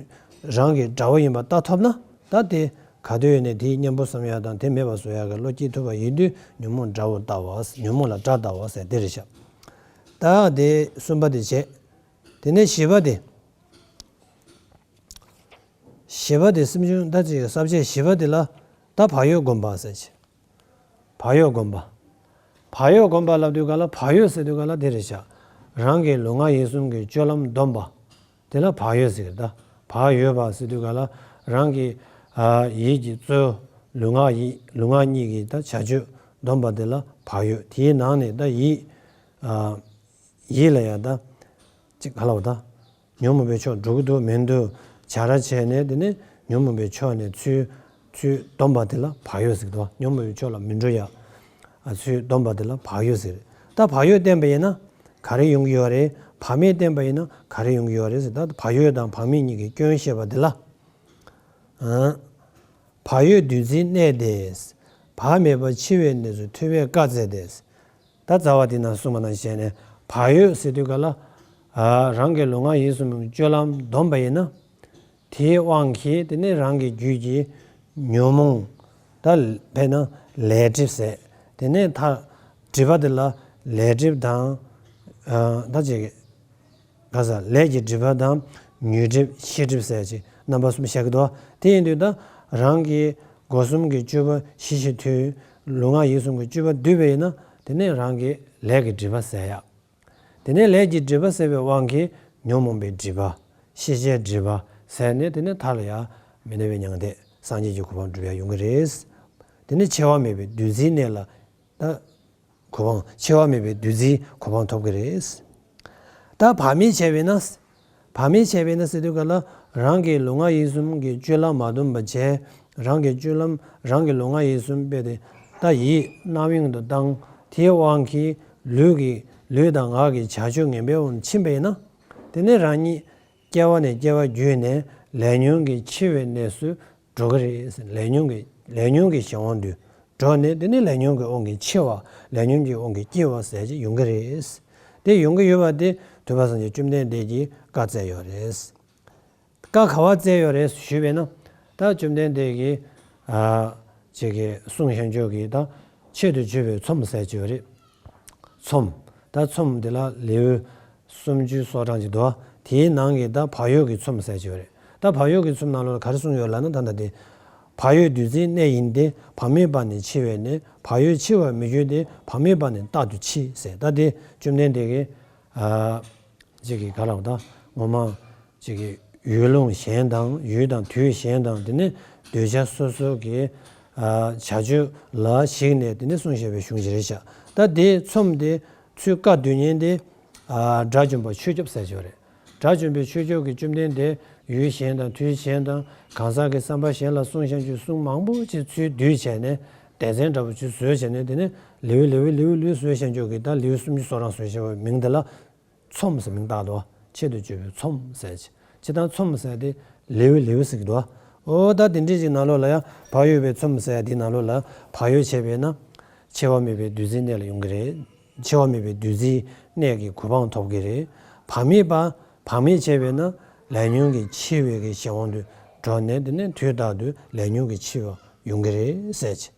རང་གི་དགྲ་བོ་ཡིན་པ་ལྟ་ཐུབ་ན། ད་དེ་ག་དུས་ཡིན་ནའི་དེའི་གཉེན་པོ་བསམ་ཡག་དང་དེ་མེད་པར་བཟོ་ཡག་གི་བློ་སྐྱེ་ཐུབ་པ་ཡིན་དུས་ཉོན་མོངས་དགྲ་བོ་ལྟ་བ། ཉོན་མོངས་ལ་དགྲ་ལྟ་བ་ཟེར་དེ་རེད་ཤག་ད་དེ་གསུམ་པ་དེ་བྱས། དེ་ནས་བཞི་པ་དེ། བཞི་པ་དེ་སེམས་བྱུང་ད་ཅིག་ས་བཅད་བཞི་པ་དེ་ལ་ད་བག་ཡོད་སྒོམ་པ་ཟེར་གྱི། བག་ཡོད་སྒོམ་པ། བག་ཡོད་སྒོམ་པ་ལབ་དུས་ག་ལ་བག་ཡོད་ཟེར་དུས་ག་ལ་དེ་རེད་ཤག་རང་གི་ལུས་ངག་ཡིད་གསུམ་གྱི་སྤྱོད་ལམ་སྡོམ་པ་དེ་ལ་བག་ཡོད་ཟེར་གི་རེད་ད། བག་ཡོད་པ་ཟེར་དུས་ག་ལ་རང་གི་ཡིད་ཀྱི་གཙོ་ལུས་ངག་ཡིད་ལུས་ངག་གཉིས་ཀྱི་ད་བྱ་སྤྱོད་སྡོམ་པ་དེ་ལ་བག་ཡོད། དེའི་ནང་ནས་ད་ཡིད། ཡིད་ལ་ཡང་ད། ཅིག་ག་ལ་བ་ད། ཉོན་མོངས་པའི་ཕྱོགས་འགྲོ་གི་འདུག་མི་འདུག་བྱ་ར་བྱས་ནས། དེ་ནས་ཉོན་མོངས་པའི་ཕྱོགས་ནས་ཚུར་ཚུར་སྡོམ་པ་དེ་ལ་བག་ཡོད་ཟེར་གི་འདུག་ཉོན་མོངས་པའི་ཕྱོགས་ལ་མི་འགྲོ་ཡ། ཚུར་སྡོམ་པ་དེ་ལ་བག་ཡོད་ཟེར། ད་བག་ཡོད་བསྟེན་པ་ཡིན་ན་ག་རེ་ཡོང་གི་ཡོད་རེད། བག་མེད་བསྟེན་པ་ཡིན་ན་ག་རེ་ཡོང་གི་ཡོད་རེད་ཟེར། ད་བག་ཡོད་དང་བག་མེད་གཉིས་ཀྱི་སྐྱོན་བཤད་པ་དེ་ལ། བག་ཡོད་བདུད་རྩིའི་གནས་ཏེ། བག་མེད་པ་འཆི་བའི་གནས་སུ་ཐུབ་པས་བཀའ་སྩལ་ཏེ། ད་རྩ་བ་དེ་ན་གསུངས་པ་ནང་བཞིན་ནས་བག་ཡོད་ཟེར་དུས་ག་ལ། རང་གི་ལུས་ངག་ཡིད་གསུམ་སྤྱོད་ལམ་སྡོམ་པ་ཡིན་ན། དེའི་དབང་གིས་དེ་ནས་རང་གི་རྒྱུད་ཀྱི་ཉོན་མོངས། ད་དཔེར་ན་ལས་སྒྲིབ་ཟེར། དེ་ནས་མཐར་སྒྲིབ་པ་དེ་ལ་ལས་སྒྲིབ་དང་། ད་ཅིག་ག་ས་ལས་ཀྱི་སྒྲིབ་པ་དང་ཉོན་སྒྲིབ་ཤེས་སྒྲིབ་ཟེར་ཅིག་རྣམ་པ་གསུམ་བཤད་ཀྱི་འདུག་དེ་ཡིན་དུས་ད་རང་གི་སྒོ་གསུམ་གྱི་སྤྱོད་པ་ཞི་ཞིང་དུལ། ལུས་ངག་ཡིད་གསུམ་གྱི་སྤྱོད་པ་འདུས་པ་ཡིན་ན། དེ་ནས་རང་གི་ལས་ཀྱི་སྒྲིབ་པ་སེལ་ཡ། དེ་ནས་ལས་ཀྱི་སྒྲིབ་པ་སེལ་བའི་དབང་གིས་ཉོན་མོངས་པའི་སྒྲིབ་པ། ཤེས་བྱའི་སྒྲིབ་པ་སེལ་ནས། དེ་ནས་མཐའ་ལ་ཡང་མི་འདའ་བའི་མྱང་འདས་སངས་རྒྱས་ཀྱི་གོ་འཕང་སྒྲུབ་ཡ་ཡོང་གི་རེད། དེ་ནས་འཆི་བ་མེད་པའི་བདུད་རྩིའི་གནས་ལ་ད། གོ་འཕང་། འཆི་བ་མེད་པའི་བདུད་རྩིའི་གོ་འཕང་ཐོབ་ཀྱི་རེད། ད་བག་མེད་བྱས་པས་ན། བག་མེད་བྱས་པས་ན་ཟེར་དུས་ག་ལ་རང་གི་ལུས་ངག་ཡིད་གསུམ་གྱི་སྤྱོད་ལམ་མ་སྡོམ་པ་བྱས། རང་གི་སྤྱོད་ལམ་རང་གི་ལུས་ངག་ཡིད་གསུམ་སྤེལ་ཏེ་ད་ཡིད་རྣམ་གཡེང་དུ་བཏང་། དེའི་དབང་གིས་ལུས་ཀྱི་ལུས་དང་ངག་གི་བྱ་སྤྱོད་ངན་པའི་དབང་ཕྱིན་པས་ན། དེ་ནས་རང་ཉིད་སྐྱེ་བ་ནས་སྐྱེ་བ་བརྒྱུད་ནས་ལས་ཉོན་གྱི་འཆི་བའི་གནས་སུ་འགྲོ་གི་རེད། ལས་ཉོན་གྱི་ལས་ཉོན་གྱི་གཞན་དབང་དུ་འགྲོ་ནས། དེ་ནི་ལས་ཉོན་གྱི་དབང་གིས་འཆི་བ། ལས་ཉོན་གྱི་དབང་གིས་སྐྱེ་བ་ཟེར་ཅིག་ཡོང་གི་རེད། དེ་ཡོང་གི་ཡོད་པ་དེ་ཐུབ་པ་སངས་རྒྱས་བཅོམ་ལྡན་འདས་ཀྱིས་བཀའ་སྩལ་ཡོད་རེད། བཀའ་ག་བ་སྩལ་ཡོད་རེད་ཞུས་པས་ན། ད་བཅོམ་ལྡན་འདས་ཀྱིས་ཨ་ཅིག་གི་གསུངས་བཞག་ཆོག་གི་ད་ཆེད་དུ་བརྗོད་པའི་ཚོམས་ཟེར་གྱི་ཡོད་རེད། ཚོམས། ད་ཚོམས་འདི་ལ་ལེའུ་སུམ་ཅུ་སོ་གྲངས་ཅིག་འདུག་དེའི་ནང་གི་ད་བག་ཡོད་ཀྱི་ཚོམས་ཟེར་གྱི་ཡོད་རེད། ད་བག་ཡོད་ཀྱི་ཚོམས་ནང་ལོགས་ལ་ག་རེ་གསུངས་ཡོད་ལབ་ན། ད་ལྟ་དེ། བག་ཡོད་བདུད་རྩིའི་གནས་ཡིན་ཏེ། བག་མེད་པ་ནི་འཆི་བའི་གནས། བག་ཡོད་འཆི་བར་མི་འགྱུར་ཏེ། བག་མེད་པ་ནི་རྟག་ཏུ་འཆི་ཟེར། ད་དེ་བཅོམ་ལྡན་འདས་ཀྱིས་ཨ་ཅིག་གི་ག་ལབ་ད་ངོ་མ་ཅིག་གི་ཡུལ་ལུང་གཞན་དང་ཡུལ་དང་དུས་གཞན་དང་། དེ་ནས་གདུལ་བྱ་སོ་སོ་གི་ཨ་བྱ་སྤྱོད་ལ་གཞིགས་ནས་དེ་ནས་གསུངས་བཞག་པའི་གཞུང་ཞིག་རེད་ཤག་ད་དེ་ཚོམས་དེ་ཚུར་བཀའ་སྡོད་མཁན་དེ་ཨ་དགྲ་བཅོམ་པ་ཆོས་སྐྱོབ་ཟེར་གྱི་ཡོད་རེད། དགྲ་བཅོམ་པའི་ཆོས་སྐྱོབ་ཀྱིས་བཅོམ་ལྡན་འདས་ཡུལ་གཞན་དང་དུས་གཞན་དང་གང་ཟག་གི་བསམ་པ་གཞན་ལ་གསུངས་བཞག་ཆོས་གསུང་མང་པོ་ཅིག་ཚུར་བསྡུས་བྱས་ནས་སྡེ་ཚན་འདྲ་པོ་ཅིག་བཟོས་བྱས་ནས། དེ་ནས་ལེའུ་ལེའུ་ལེའུ་ལེའུ་བཟོས་བཞག་ཆོག་གི་ད་ལེའུ་སུམ་ཅུ་སོ་གྲངས་བཟོས་བཞག་པའི་མིང་དེ་ལ་ཚོམས་ཟེར་མིང་བཏགས་འདུག་ཆེད་དུ་བརྗོད་པའི་ཚོམས་ཟེར་ཅིག་ཅིག་དང་ཚོམས་ཟེར་དེ་ལེའུ་ལེའུ་ཟེར་གྱི་འདུག་འོ་ད་དེ་འདྲས་ཅིག་ནང་ལོགས་ལ་ཡང་བག་ཡོད་པའི་ཚོམས་ཟེར་དེའི་ནང་ལོགས་ལ་བག་ཡོད་བྱས་པས་ན་འཆི་བ་མེད་པའི་བདུད་རྩིའི་གནས་ལ་ཡོང་གི་རེད། འཆི་བ་མེད་པའི་བདུད་རྩིའི་གནས་ཀྱི་གོ་འཕང་ཐོབ་ཀྱི་རེད། བག་མེད་པ། བག་མེད་བྱས་པས་ན་ལས་ཉོན་གྱི་འཆི་བའི་གི་གཞན་དབང་དུ་འགྲོ་ནས། དེ་ནས་དུས་རྟག་ཏུ་ལས་ཉོན་གྱི་འཆི་བ་ཡོང་གི་རེད་ཟེར་ཅིག་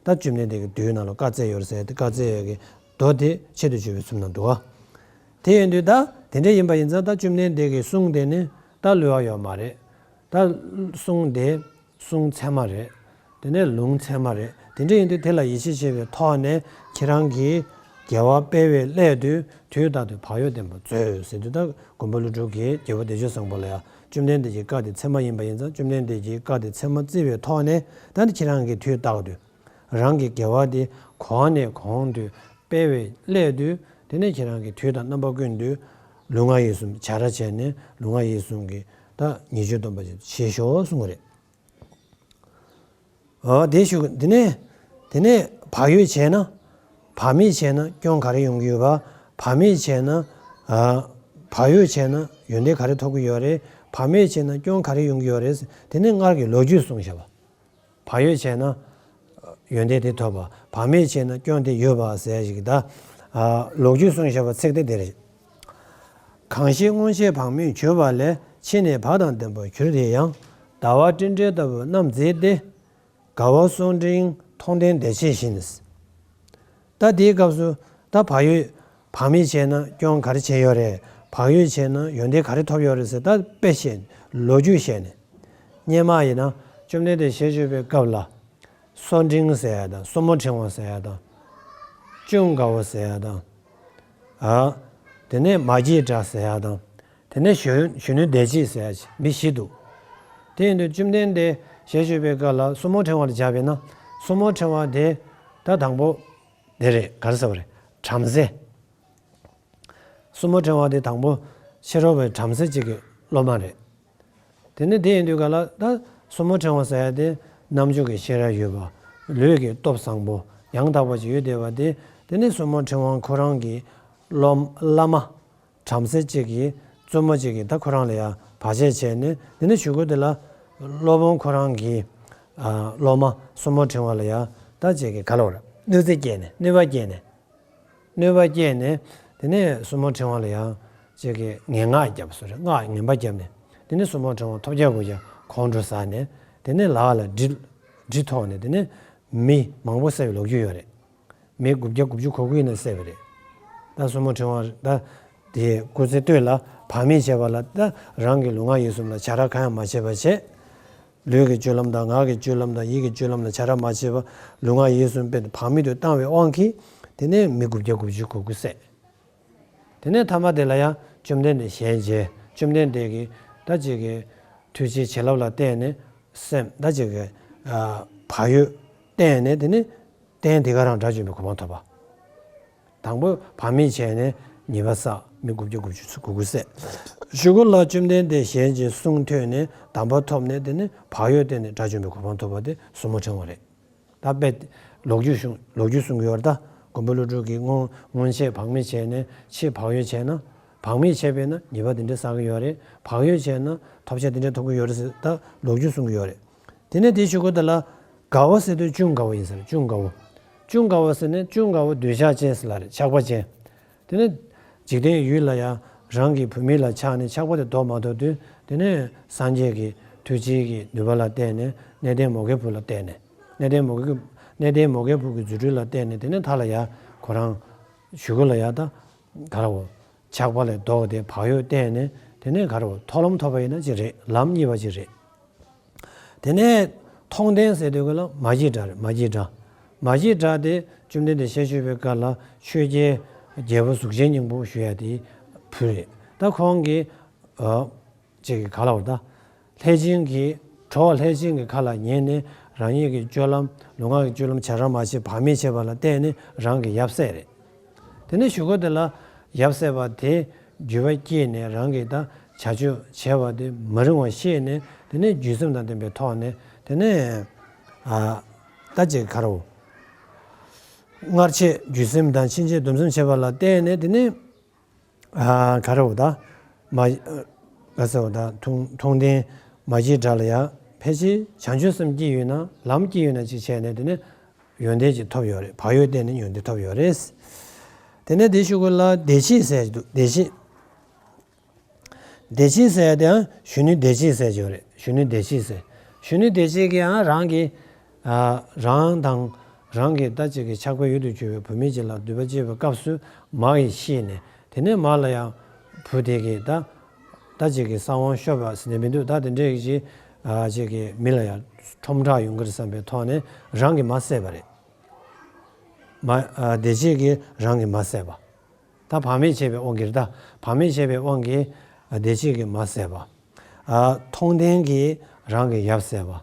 ད་བཅོམ་ལྡན་འདས་ཀྱིས་མདོའི་ནང་ལ་བཀའ་སྩལ་ཡོད་རེད་ཟེར་ཏེ། བཀའ་སྩལ་ཡོད་ཀྱི་མདོ་དེ་ཆེད་དུ་བརྗོད་པའི་ཚོམས་ནང་འདུག་ག་དེ་ཡིན་དུས་ད་དེ་འདྲ་ཡིན་པ་ཡིན་ཙང་ད་བཅོམ་ལྡན་འདས་ཀྱི་གསུང་དེ་ནི་ད་བསླུ་བ་ཡོད་མ་རེད། ད་གསུང་དེ་གསུང་ཚད་མ་རེད། དེ་ནས་ལུང་ཚད་མ་རེད། དེ་འདྲ་ཡིན་དུས་དེ་ལ་ཡིད་ཆེས་བྱེད་པའི་ཐོག་ནས་ཁྱེད་རང་གིས་དགེ་བ་སྤེལ་བའི་སླད་དུ་དུས་རྟག་ཏུ་བག་ཡོད་བསྟེན་པར་མཛོད་ཟེར་དུས། ད་མགོན་པོ་ཀླུ་སྒྲུབ་ཀྱིས་རྒྱལ་པོ་བདེ་སྤྱོད་བཟང་པོ་ལ་ཡང་བཅོམ་ལྡན་འདས་ཀྱི་བཀའ་དེ་ཚད་མ་ཡིན་པ་ཡིན་ཙང་། བཅོམ་ལྡན་འདས་ཀྱི་བཀའ་དེ་ཚད་མ་བརྩི་བའི་ཐོག་ནས་ད་ནི་ཁྱེད་རང་གིས་དུས་རྟག་ཏུ་རང་གི་དགེ་བ་དེ་གོང་ནས་གོང་དུ་སྤེལ་བའི་སླད་དུ། དེ་ནས་ཁྱེད་རང་གིས་དུས་དང་རྣམ་པ་ཀུན་ཏུ་ལུས་ངག་ཡིད་གསུམ་བྱ་ར་བྱས་ནས་ལུས་ངག་ཡིད་གསུམ་གྱི་ད་ཉེས་སྤྱོད་སྡོམ་པ་ཞིག་བྱེད་ཤོག་གསུང་གི་རེད། འོ་དེ་ཞུ། དེ་ནས་དེ་ནས་བག་ཡོད་བྱས་ན། བག་མེད་བྱས་ན་སྐྱོན་ག་རེ་ཡོང་གི་ཡོད་པ། བག་མེད་བྱས་ན་ཨ་ བག་ཡོད་བྱས་ན་ཡོན་ཏན་ག་རེ་ཐོབ་ཀྱི་ཡོད་རེད། བག་མེད་བྱས་ན་སྐྱོན་ག་རེ་ཡོང་གི་ཡོད་རེད། དེ་ནི་སྔར་གྱི་ལོ་རྒྱུས་གསུངས་བཞག་པ། བག་ཡོད་བྱས་ན་ཡོན་ཏན་དེ་ཐོབ་པ། བག་མེད་བྱས་ན་སྐྱོན་དེ་ཡོད་པ་ཟེར་ཞིག་ད། ལོ་རྒྱུས་གསུངས་བཞག་པ་ཚིག་དེ་དེ་རེད། གང་ཞིག་སྔོན་ཆད་བག་མེད་གྱུར་པ་ལས། ཕྱི་ནས་བག་དང་ལྡན་པར་གྱུར་ཏེ་ཡང་། ཟླ་བ་སྤྲིན་བྲལ་ལྟ་བུར་རྣམ་མཛེས་ཏེ། དགའ་བ་སོ་འབྲིང་མཐོང་ལྡན་བདེ་བྱེད་བཞིན། ད་དེའི་སྐབས་སུ་ད་བག་ཡོད་བག་མེད་བྱས་ན་སྐྱོན་ག་རེ་བྱས་ཡོད་རེད། བག་ཡོད་བྱས་ན་ཡོན་ཏན་ག་རེ་ཐོབ་ཡོད་རེད་ཟེར་ད་དཔེ་བཤད་ལོ་རྒྱུས་བཤད་ནས། སྔོན་མ་ཡིན་ན་བཅོམ་ལྡན་འདས་ཞལ་བཞུགས་པའི་སྐབས་ལ། སོ་འབྲིང་ཟེར་ཡ་དང་སོར་མོ་ཕྲེང་བ་ཟེར་ཡ་དང་། ཅུང་དགའ་བོ་ཟེར་ཡ་དང་། ཨ། དེ་ནས་མ་སྐྱེས་དགྲ་ཟེར་ཡ་དང་། དེ་ནས་གཞོན་གཞོན་ནུ་བདེ་བྱེད་ཟེར་ཡ་མི་བཞི་འདུག་དེ་ཡིན་དུས་བཅོམ་ལྡན་འདས་ཞལ་བཞུགས་པའི་སྐབས་ལ་སོར་མོ་ཕྲེང་བ་ལ་སྦྱར་བས་ན། སོར་མོ་ཕྲེང་བ་དེ་ད་དང་པོ་དེ་རེད། ག་རེ་ཟེར་བ་རེད། བྲམ་ཟེ། སོར་མོ་ཕྲེང་བ་དེ་དང་པོ་ཕྱི་རོལ་པའི་བྲམ་ཟེ་གཅིག་གི་སློབ་མ་རེད། དེ་ནས་དེ་ཡིན་དུས་ག་ལ་ད་སོར་མོ་ཕྲེང་བ་ཟེར་ཡ་དེ་རྣམ་འགྱུར་གྱི་ཤེས་རབ་ཡོད་པ། ལུས་ཀྱི་སྟོབས་བཟང་པོ་ཡང་དག་པ་ཅིག་ཡོད་བསྡད་པ་དེ། དེ་ནས་སོར་མོ་ཕྲེང་བ་ཁོ་རང་གི་སློབ་བླ་མ་བྲམ་ཟེ་གཅིག་གིས་བཙུན་མོ་གཅིག་གིས་ད་ཁོ་རང་ལ་ཡ་བར་ཆད་བྱས་ནས། དེ་ནས་གཞུག་གུ་དེ་ལ་སློབ་དཔོན་ཁོ་རང་གི་སློབ་མ་སོར་མོ་ཕྲེང་བ་ལ་ཡ་ད་ཅིག་གི་ག་ལ་བར་གནོད་འཚེ་སྐྱེས་ནས་གནོད་པ་སྐྱེས་ནས། གནོད་པ་སྐྱེས་ནས། དེ་ནས་སོར་མོ་ཕྲེང་བ་ལ་ཡང་ཅིག་གི་ངན་སྔགས་བརྒྱབ་སོ་རེད། སྔགས་ངན་པ་བརྒྱབ་ནས། དེ་ནས་སོར་མོ་ཕྲེང་བ་ཐོབ་རྒྱལ་དགོས་ཀྱང་ཁོང་ཁྲོ་ཟ་ནས། དེ་ནས་ལག་ལ་གྲི་གྲི་ཐོགས་ནས། དེ་ནས་མི་མང་པོ་བསད་པའི་ལོ་རྒྱུས་ཡོད་རེད། མི་དགུ་བརྒྱ་དགུ་བཅུ་གོ་དགུ་ཡིན་ན་བསད་པ་རེད། ད་སོར་མོ་ཕྲེང་བ་ད་དེ་སྐུ་ཚེ་སྟོད་ལ་བག་མེད་བྱས་པ་ལ། ད་རང་གི་ལུས་ངག་ཡིད་གསུམ་ལ་བྱ་ར་གང་ཡང་མ་བྱས་པ་བྱས། ལུས་ཀྱི་སྤྱོད་ལམ་དང་ངག་གི་སྤྱོད་ལམ་དང་ཡིད་ཀྱི་སྤྱོད་ལམ་ལ་བྱ་ར་མ་བྱས་པ། ལུས་ངག་ཡིད་གསུམ་དཔེ་བག་མེད་དུ་བཏང་བའི་དབང་གིས། དེ་ནས་མི་དགུ་བརྒྱ་དགུ་བཅུ་གོ་དགུ་བསད། དེ་ནས་ཐ་མ་དེ་ལ་ཡང་བཅོམ་ལྡན་འདས་ཞལ་མཇལ། བཅོམ་ལྡན་འདས་ཀྱིས་ད་ཅིག་གི་ཐུགས་རྗེ་བྱིན་རླབས་ལ་བརྟེན་ནས་སེམས་ད་ཅིག་གི་བག་ཡོད་བརྟན་ནས། དེ་ནས་རྟེན་དེ་ག་རང་དགྲ་བཅོམ་པའི་གོ་འཕང་ཐོབ་པ། དང་པོ་བག་མེད་བྱས་ནས་ཉེས་པ་བསགས། མི་དགུ་བརྒྱ་དགུ་བཅུ་གོ་དགུ་བསད། གཞུག་གུ་ལ་བཅོམ་ལྡན་འདས་ཞལ་མཇལ་གསུང་ཐོས་ནས་དམ་པ་ཐོབ་ནས། དེ་ནས་བག་ཡོད་བརྟན་ནས་དགྲ་བཅོམ་པའི་གོ་འཕང་ཐོབ་པ་དེ་སོར་མོ་ཕྲེང་བ་རེད། ད་དཔེ་ལོ་རྒྱུས་གསུང་ལོ་རྒྱུས་གསུང་གི་ཡོད་རེད། ད་མགོན་པོ་ཀླུ་སྒྲུབ་ཀྱིས་སྔོན་སྔོན་ཆད་བག་མེད་བྱས་ནས་ཕྱིས་བག་ཡོད་བྱས་ན། བག་མེད་བྱས་པས་ན་ཉེས་པ་འདི་འདྲ་བསགས་ཀྱི་ཡོད་རེད། བག་ཡོད་བྱས་ན་ཐོབ་བྱ་འདི་འདྲ་ཐོབ་ཀྱི་ཡོད་རེད་ཟེར་ད་ལོ་རྒྱུས་གསུང་གི་ཡོད་རེད། དེ་ནས་དེའི་གཞུག་གུ་དེ་ལ་དགའ་བོ་ཟེར་དུས་ཅུང་དགའ་བོ་ཡིན་ཟེར། ཅུང་དགའ་བོ། ཅུང་དགའ་བོ་ཟེར་ནས་ཅུང་དགའ་བོ་འདོད་ཆགས་ཅན་ཟེར་ལ་རེད། ཆགས་པ་ཅན། དེ་ནས་འཇིག་རྟེན་ཡུལ་ལ་ཡང་རང་གི་བུད་མེད་ལ་ཆགས་ནས་ཆགས་པ་དེ་ཟློག་མ་ཐུབ་དུས། དེ་ནས་སངས་རྒྱས་ཀྱི་ཐུགས་རྗེ་གི་ནུས་པ་ལ་བརྟེན་ནས་གནས་བརྟན་མོའུ་འགལ་བུ་ལ་བརྟེན་ནས། གནས་བརྟན་མོའུ་འགལ་གནས་བརྟན་མོའུ་འགལ་བུ་གི་རྫུ་འཕྲུལ་ལ་བརྟེན་ནས། དེ་ནས་མཐའ་ལ་ཡང་ཁོ་རང་གཞུག་གུ་ལ་ཡང་ད་ག་ར་བོ། ཆགས་པ་ལས་ལྡོག་སྟེ་བག་ཡོད་བརྟན་ནས། དེ་ནས་ག་ར་བོ་མཐོ་ལམ་ཐོབ་པ་ཡིན་ན་ཅིག་རེད། ལམ་རྙེད་པ་ཅིག་རེད། དེ་ནས་མཐོང་ལྡན་ཟེར་དུས་ཀ་ལ་མ་སྐྱེས་དགྲ་རེད། མ་སྐྱེས་དགྲ། མ་སྐྱེས་དགྲ་དེ་བཅོམ་ལྡན་འདས་ཞལ་བཞུགས་པའི་སྐབས་ལ་ཆོས་རྒྱལ་རྒྱལ་པོ་གཟུགས་ཅན་སྙིང་པོ་ཞུ་ཡ་དེའི་བུ་རེད། ད་ཁོང་གིས་ཨ་ཅིག་གི་ག་ལ་བར་ད་ལྷས་སྦྱིན་གྱི་གྲོགས། ལྷས་སྦྱིན་གྱི་ཁ་ལ་ཉན་ནས་རང་ཉིད་ཀྱི་སྤྱོད་ལམ་ལུས་ངག་གི་སྤྱོད་ལམ་བྱ་ར་མ་བྱེད་བག་མེད་བྱེད་པ་ལ་བརྟེན་ནས་རང་གི་ཡབ་བསད་རེད། དེ་ནས་གཞུག་གུ་དེ་ལ་ཡབ་བསད་པ་དེ་འགྱོད་པ་སྐྱེས་ནས་རང་གིས་ད་བྱ་སྤྱོད་བྱས་པ་དེ་མ་རིང་བ་ཤེས་ནས། དེ་ནས་འགྱོད་སེམས་དང་ལྡན་པའི་ཐོག་ནས། དེ་ནས་ཨ་ད་ཅིག་ག་ར་བོ། སྔར་ཆད་འགྱོད་སེམས་དང་ཕྱིན་ཆད་སྡོམ་སེམས་བྱས་པ་ལ་བརྟེན་ནས། དེ་ནས་ཨ་ག་ར་བོ་ད་མ་ག་ཟེར་བ་ད་མཐོང་མཐོང་ལྡན་མ་སྐྱེས་དགྲ་ལ་ཡང་ཕལ་ཆེར་བྱང་ཆུབ་སེམས་སྐྱེས་ཡོད་ན། ལམ་སྐྱེས་ཡོད་ན་ཅིག་བྱས་ནས། དེ་ནས་ཡོན་ཏན་ཅིག་ཐོབ་ཡོད་རེད། བག་ཡོད་བརྟན་ནས་ཡོན་ཏན་ཐོབ་ཡོད་རེད། དེ་ནས་དེའི་གཞུག་གུ་ལ་བདེ་བྱེད་ཟེར་གྱི་འདུག་བདེ་བྱེད། བདེ་བྱེད་ཟེར་ཡ་དེའང་གཞོན་ནུའི་བདེ་བྱེད་ཟེར་གྱི་ཡོད་རེད། གཞོན་ནུའི་བདེ་བྱེད་ཟེར། གཞོན་ནུའི་བདེ་བྱེད་ཀྱིས་ཡང་རང་གི་ཨ་རང་དང་རང་གི་ད་ཅིག་གི་ཆགས་པའི་ཡུལ་དུ་གྱུར་པའི་བུད་མེད་ཅིག་ལ་འདུན་པ་སྐྱེས་པའི་སྐབས་སུ་མ་གིས་ཤེས་ནས། དེ་ནས་མ་ལ་ཡང་བུ་དེ་གིས་ད་ད་ཅིག་གི་གསང་བ་ཤོར་བ་ཟེར་ནས་མི་འདུག་ད་དེ་འདྲའི་ཅིག་ཨ་ཅིག་གི་མི་ལ་ཡང་ཁྲོམ་བསྒྲགས་ཡོང་གི་རེད་བསམ་པའི་ཐོག་ནས་རང་གིས་མ་བསད་པ་རེད། མ་ཨ་བདེ་བྱེད་ཀྱིས་རང་གིས་མ་བསད་པ། ད་བག་མེད་བྱས་པའི་དབང་གིས་རེད། ད་བག་མེད་བྱས་པའི་དབང་གིས་བདེ་བྱེད་ཀྱིས་མ་བསད་པ། ཨ་མཐོང་ལྡན་གྱིས་རང་གི་ཡབ་བསད་པ།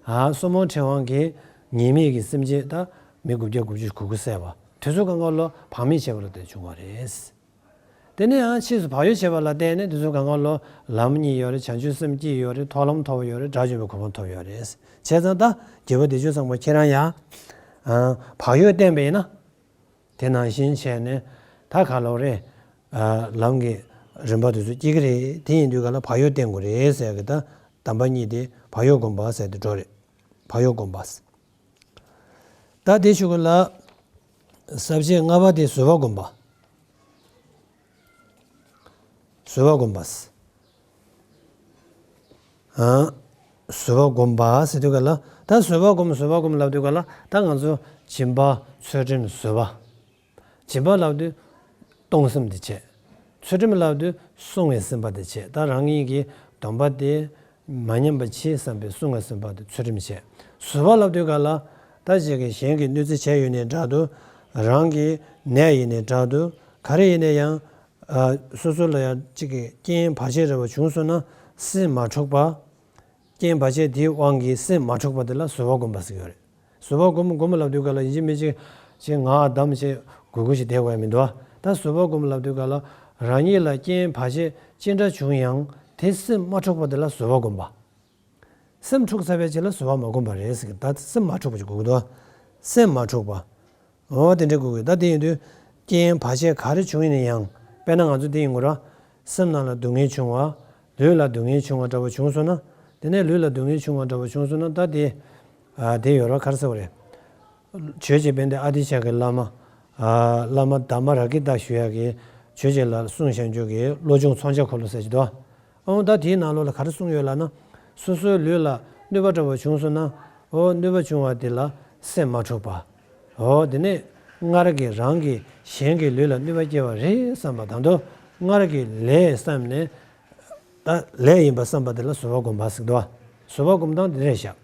ཨ་སོར་མོ་ཕྲེང་བ་གིས་ཉེས་མེད་ཀྱི་སེམས་ཅན་ད་མི་དགུ་བརྒྱ་དགུ་བཅུ་གོ་དགུ་བསད་པ། དེ་ཚོ་གང་ག་ལོ་བག་མེད་བྱས་པ་ལ་བརྟེན་བྱུང་བ་རེད། དེ་ནས་ཡང་ཕྱིས་སུ་བག་ཡོད་བྱས་པ་ལ་བརྟེན་ནས་དེ་ཚོ་གང་ག་ལོ་ལམ་རྙེད་ཡོད་རེད། བྱང་ཆུབ་སེམས་སྐྱེས་ཡོད་རེད། མཐོ་ལམ་ཐོབ་ཡོད་རེད། དགྲ་བཅོམ་པའི་གོ་འཕང་ཐོབ་ཡོད་རེད། བྱས་ཙང་ད་རྒྱལ་བ་བདེ་སྤྱོད་ཚང་པ་ཁྱེད་རང་ཡང་ཨ་བག་ཡོད་བརྟན་པ་ཡིན་ན། དེ་ནང་བཞིན་བྱས་ནས་ད་ག་ལོ་རེད། ཨ་ལམ་གྱི་ རིམ་པ་དེ་ཚོ་སྐྱེ་གི་རེད། དེ་ཡིན་དུས་ག་ལ་བག་ཡོད་བསྟེན་དགོས་རེད་ཟེར་གི། ད་གདམས་པ་གཉིས་དེ་བག་ཡོད་སྒོམ་པ་ཟེར་དེ་འགྲོ་རེད། བག་ཡོད་སྒོམ་པ། ད་དེ་ཞུ་གི་ལ། ས་བཅད་ལྔ་པ་དེ་བཟོད་པ་སྒོམ་པ། བཟོད་པ་སྒོམ་པ། ཨ། བཟོད་པ་སྒོམ་པ་ཟེར་དུས་ག་ལ། ད་བཟོད་པ་སྒོམ་བཟོད་པ་སྒོམ་ལབ་དུས་ག་ལ། ད་ང་ཚོ་སྦྱིན་པ་ཚུལ་ཁྲིམས་བཟོད་པ། སྦྱིན་པ་ལབ་དུས་གཏོང་སེམས་དེ་བྱས། ཚུལ་ཁྲིམས་ལབ་དུས་བསྲུང་བའི་སེམས་པ་དེ་བྱས། ད་རང་ཉིད་ཀྱི་སྡོམ་པ་དེ་མ་ཉམས་པ་ཆེད་བསམ་པའི་བསྲུང་བའི་སེམས་པ་དེ་ཚུལ་ཁྲིམས་བྱས། བཟོད་པ་ལབ་དུས་ག་ལ། ད་ཅིག་གི་གཞན་གྱིས་གནོད་འཚེ་བྱས་ཡོད་ནའི་འདྲ་འདུག། རང་གི་ནད་ཡིན་ནའི་འདྲ་འདུག། ག་རེ་ཡིན་ནའི་ཡང་། ཨ། སོ་སོ་ལ་ཡང་ཅིག་གི་རྐྱེན་བར་ཆད་འདྲ་བ་བྱུང་སོང་ན་སེམས་མ་འཁྲུགས་པ། རྐྱེན་བར་ཆད་དེའི་དབང་གིས་སེམས་མ་འཁྲུགས་པ་དེ་ལ་བཟོད་པ་སྒོམ་པ་ཟེར་གྱི་ཡོད་རེད། བཟོད་པ་སྒོམ་སྒོམ་ལབ་དུས་ག་ལ་ཡིན་གཅིག་མིན་གཅིག་ཅིག་ངག་བསྡམས་བྱས་གུས་གུས་ཤིག་བསྡད་དགོས་ཡ་མི་འདུག་ཨ། ད་བཟོད་པ་སྒོམ་ལབ་དུས་ག་ལ་རང་ཉིད་ལ་རྐྱེན་བར་ཆད་ཅི་འདྲ་བྱུང་ཡང་དེ་སེམས་མ་འཁྲུགས་པ་དེ་ལ་བཟོད་པ་སྒོམ་པ། སེམས་འཁྲུགས་ཚར་བའི་རྗེས་ལ་བཟོད་པ་མ་སྒོམ་པ་རེད་ཟེར་གི། ད་སེམས་མ་འཁྲུགས་པ་ཅིག་དགོས་ཀྱི་འདུག། སེམས་མ་འཁྲུགས་པ། འོ་དེ་འདྲ་དགོས་ཀྱི། ད་དེ་ཡིན་དུས་རྐྱེན་བར་ཆད་ག་རེ་བྱུང་ཡིན་ན་ཡང་། དཔེར་ན་ང་ཚོ་དེ་ཡིན་དགོས་ར། སེམས་ནང་ལ་སྡུག་བསྔལ་བྱུང་བ། ལུས་ལ་སྡུག་བསྔལ་བྱུང་བ་འདྲ་བོ་བྱུང་སོང་ན། དེ་ནས་ལུས་ལ་སྡུག་བསྔལ་བྱུང་བ་འདྲ་བོ་བྱུང་སོང་ན། ད་དེ། ཨ། དེ་ཡོད་ར། ག་རེ་ཟེར་བ་རེད། ཆོས་རྗེ་དཔལ་ལྡན་ཨ་ཏི་ཤ་གི་བླ་མ། ཨ། བླ་མ་དྷརྨ་རཀྵི་ཏ་ཞུ་ཡ་གི་ཆོས་རྗེ་ལ་གསུངས་བཞག་རྒྱུ་གི་བློ་སྦྱོང་མཚོན་ཆ་འཁོར་ལོ་ཟེར་གྱི་འདུག། ཨོ། ད་དེའི་ནང་ལོགས་ལ་ག་རེ་གསུངས་ཡོད་ལབ་ན། སོ་སོའི་ལུས་ལ་གནོད་པ་འདྲ་བོ་བྱུང་སོང་ན། ཨོ། གནོད་པ་བྱུང་བ་དེ་ལ་སེམས་མ་འཁྲུགས་པ། ཨོ། དེ་ནས་སྔར་གྱི་རང་གིས་གཞན་གྱི་ལུས་ལ་གནོད་པ་སྐྱེལ་བ་རེད་བསམ་པ་དང་དུ། སྔར་གྱི་ལས་བསམས་ནས། ད་ལས་ཡིན་པ་བསམ་པ་དེ་ལ་བཟོད་པ་སྒོམ་པ་ཟེར་གྱི་འདུག། བཟོད་པ་སྒོམ་སྟངས་དེ་འདྲ་བཞག།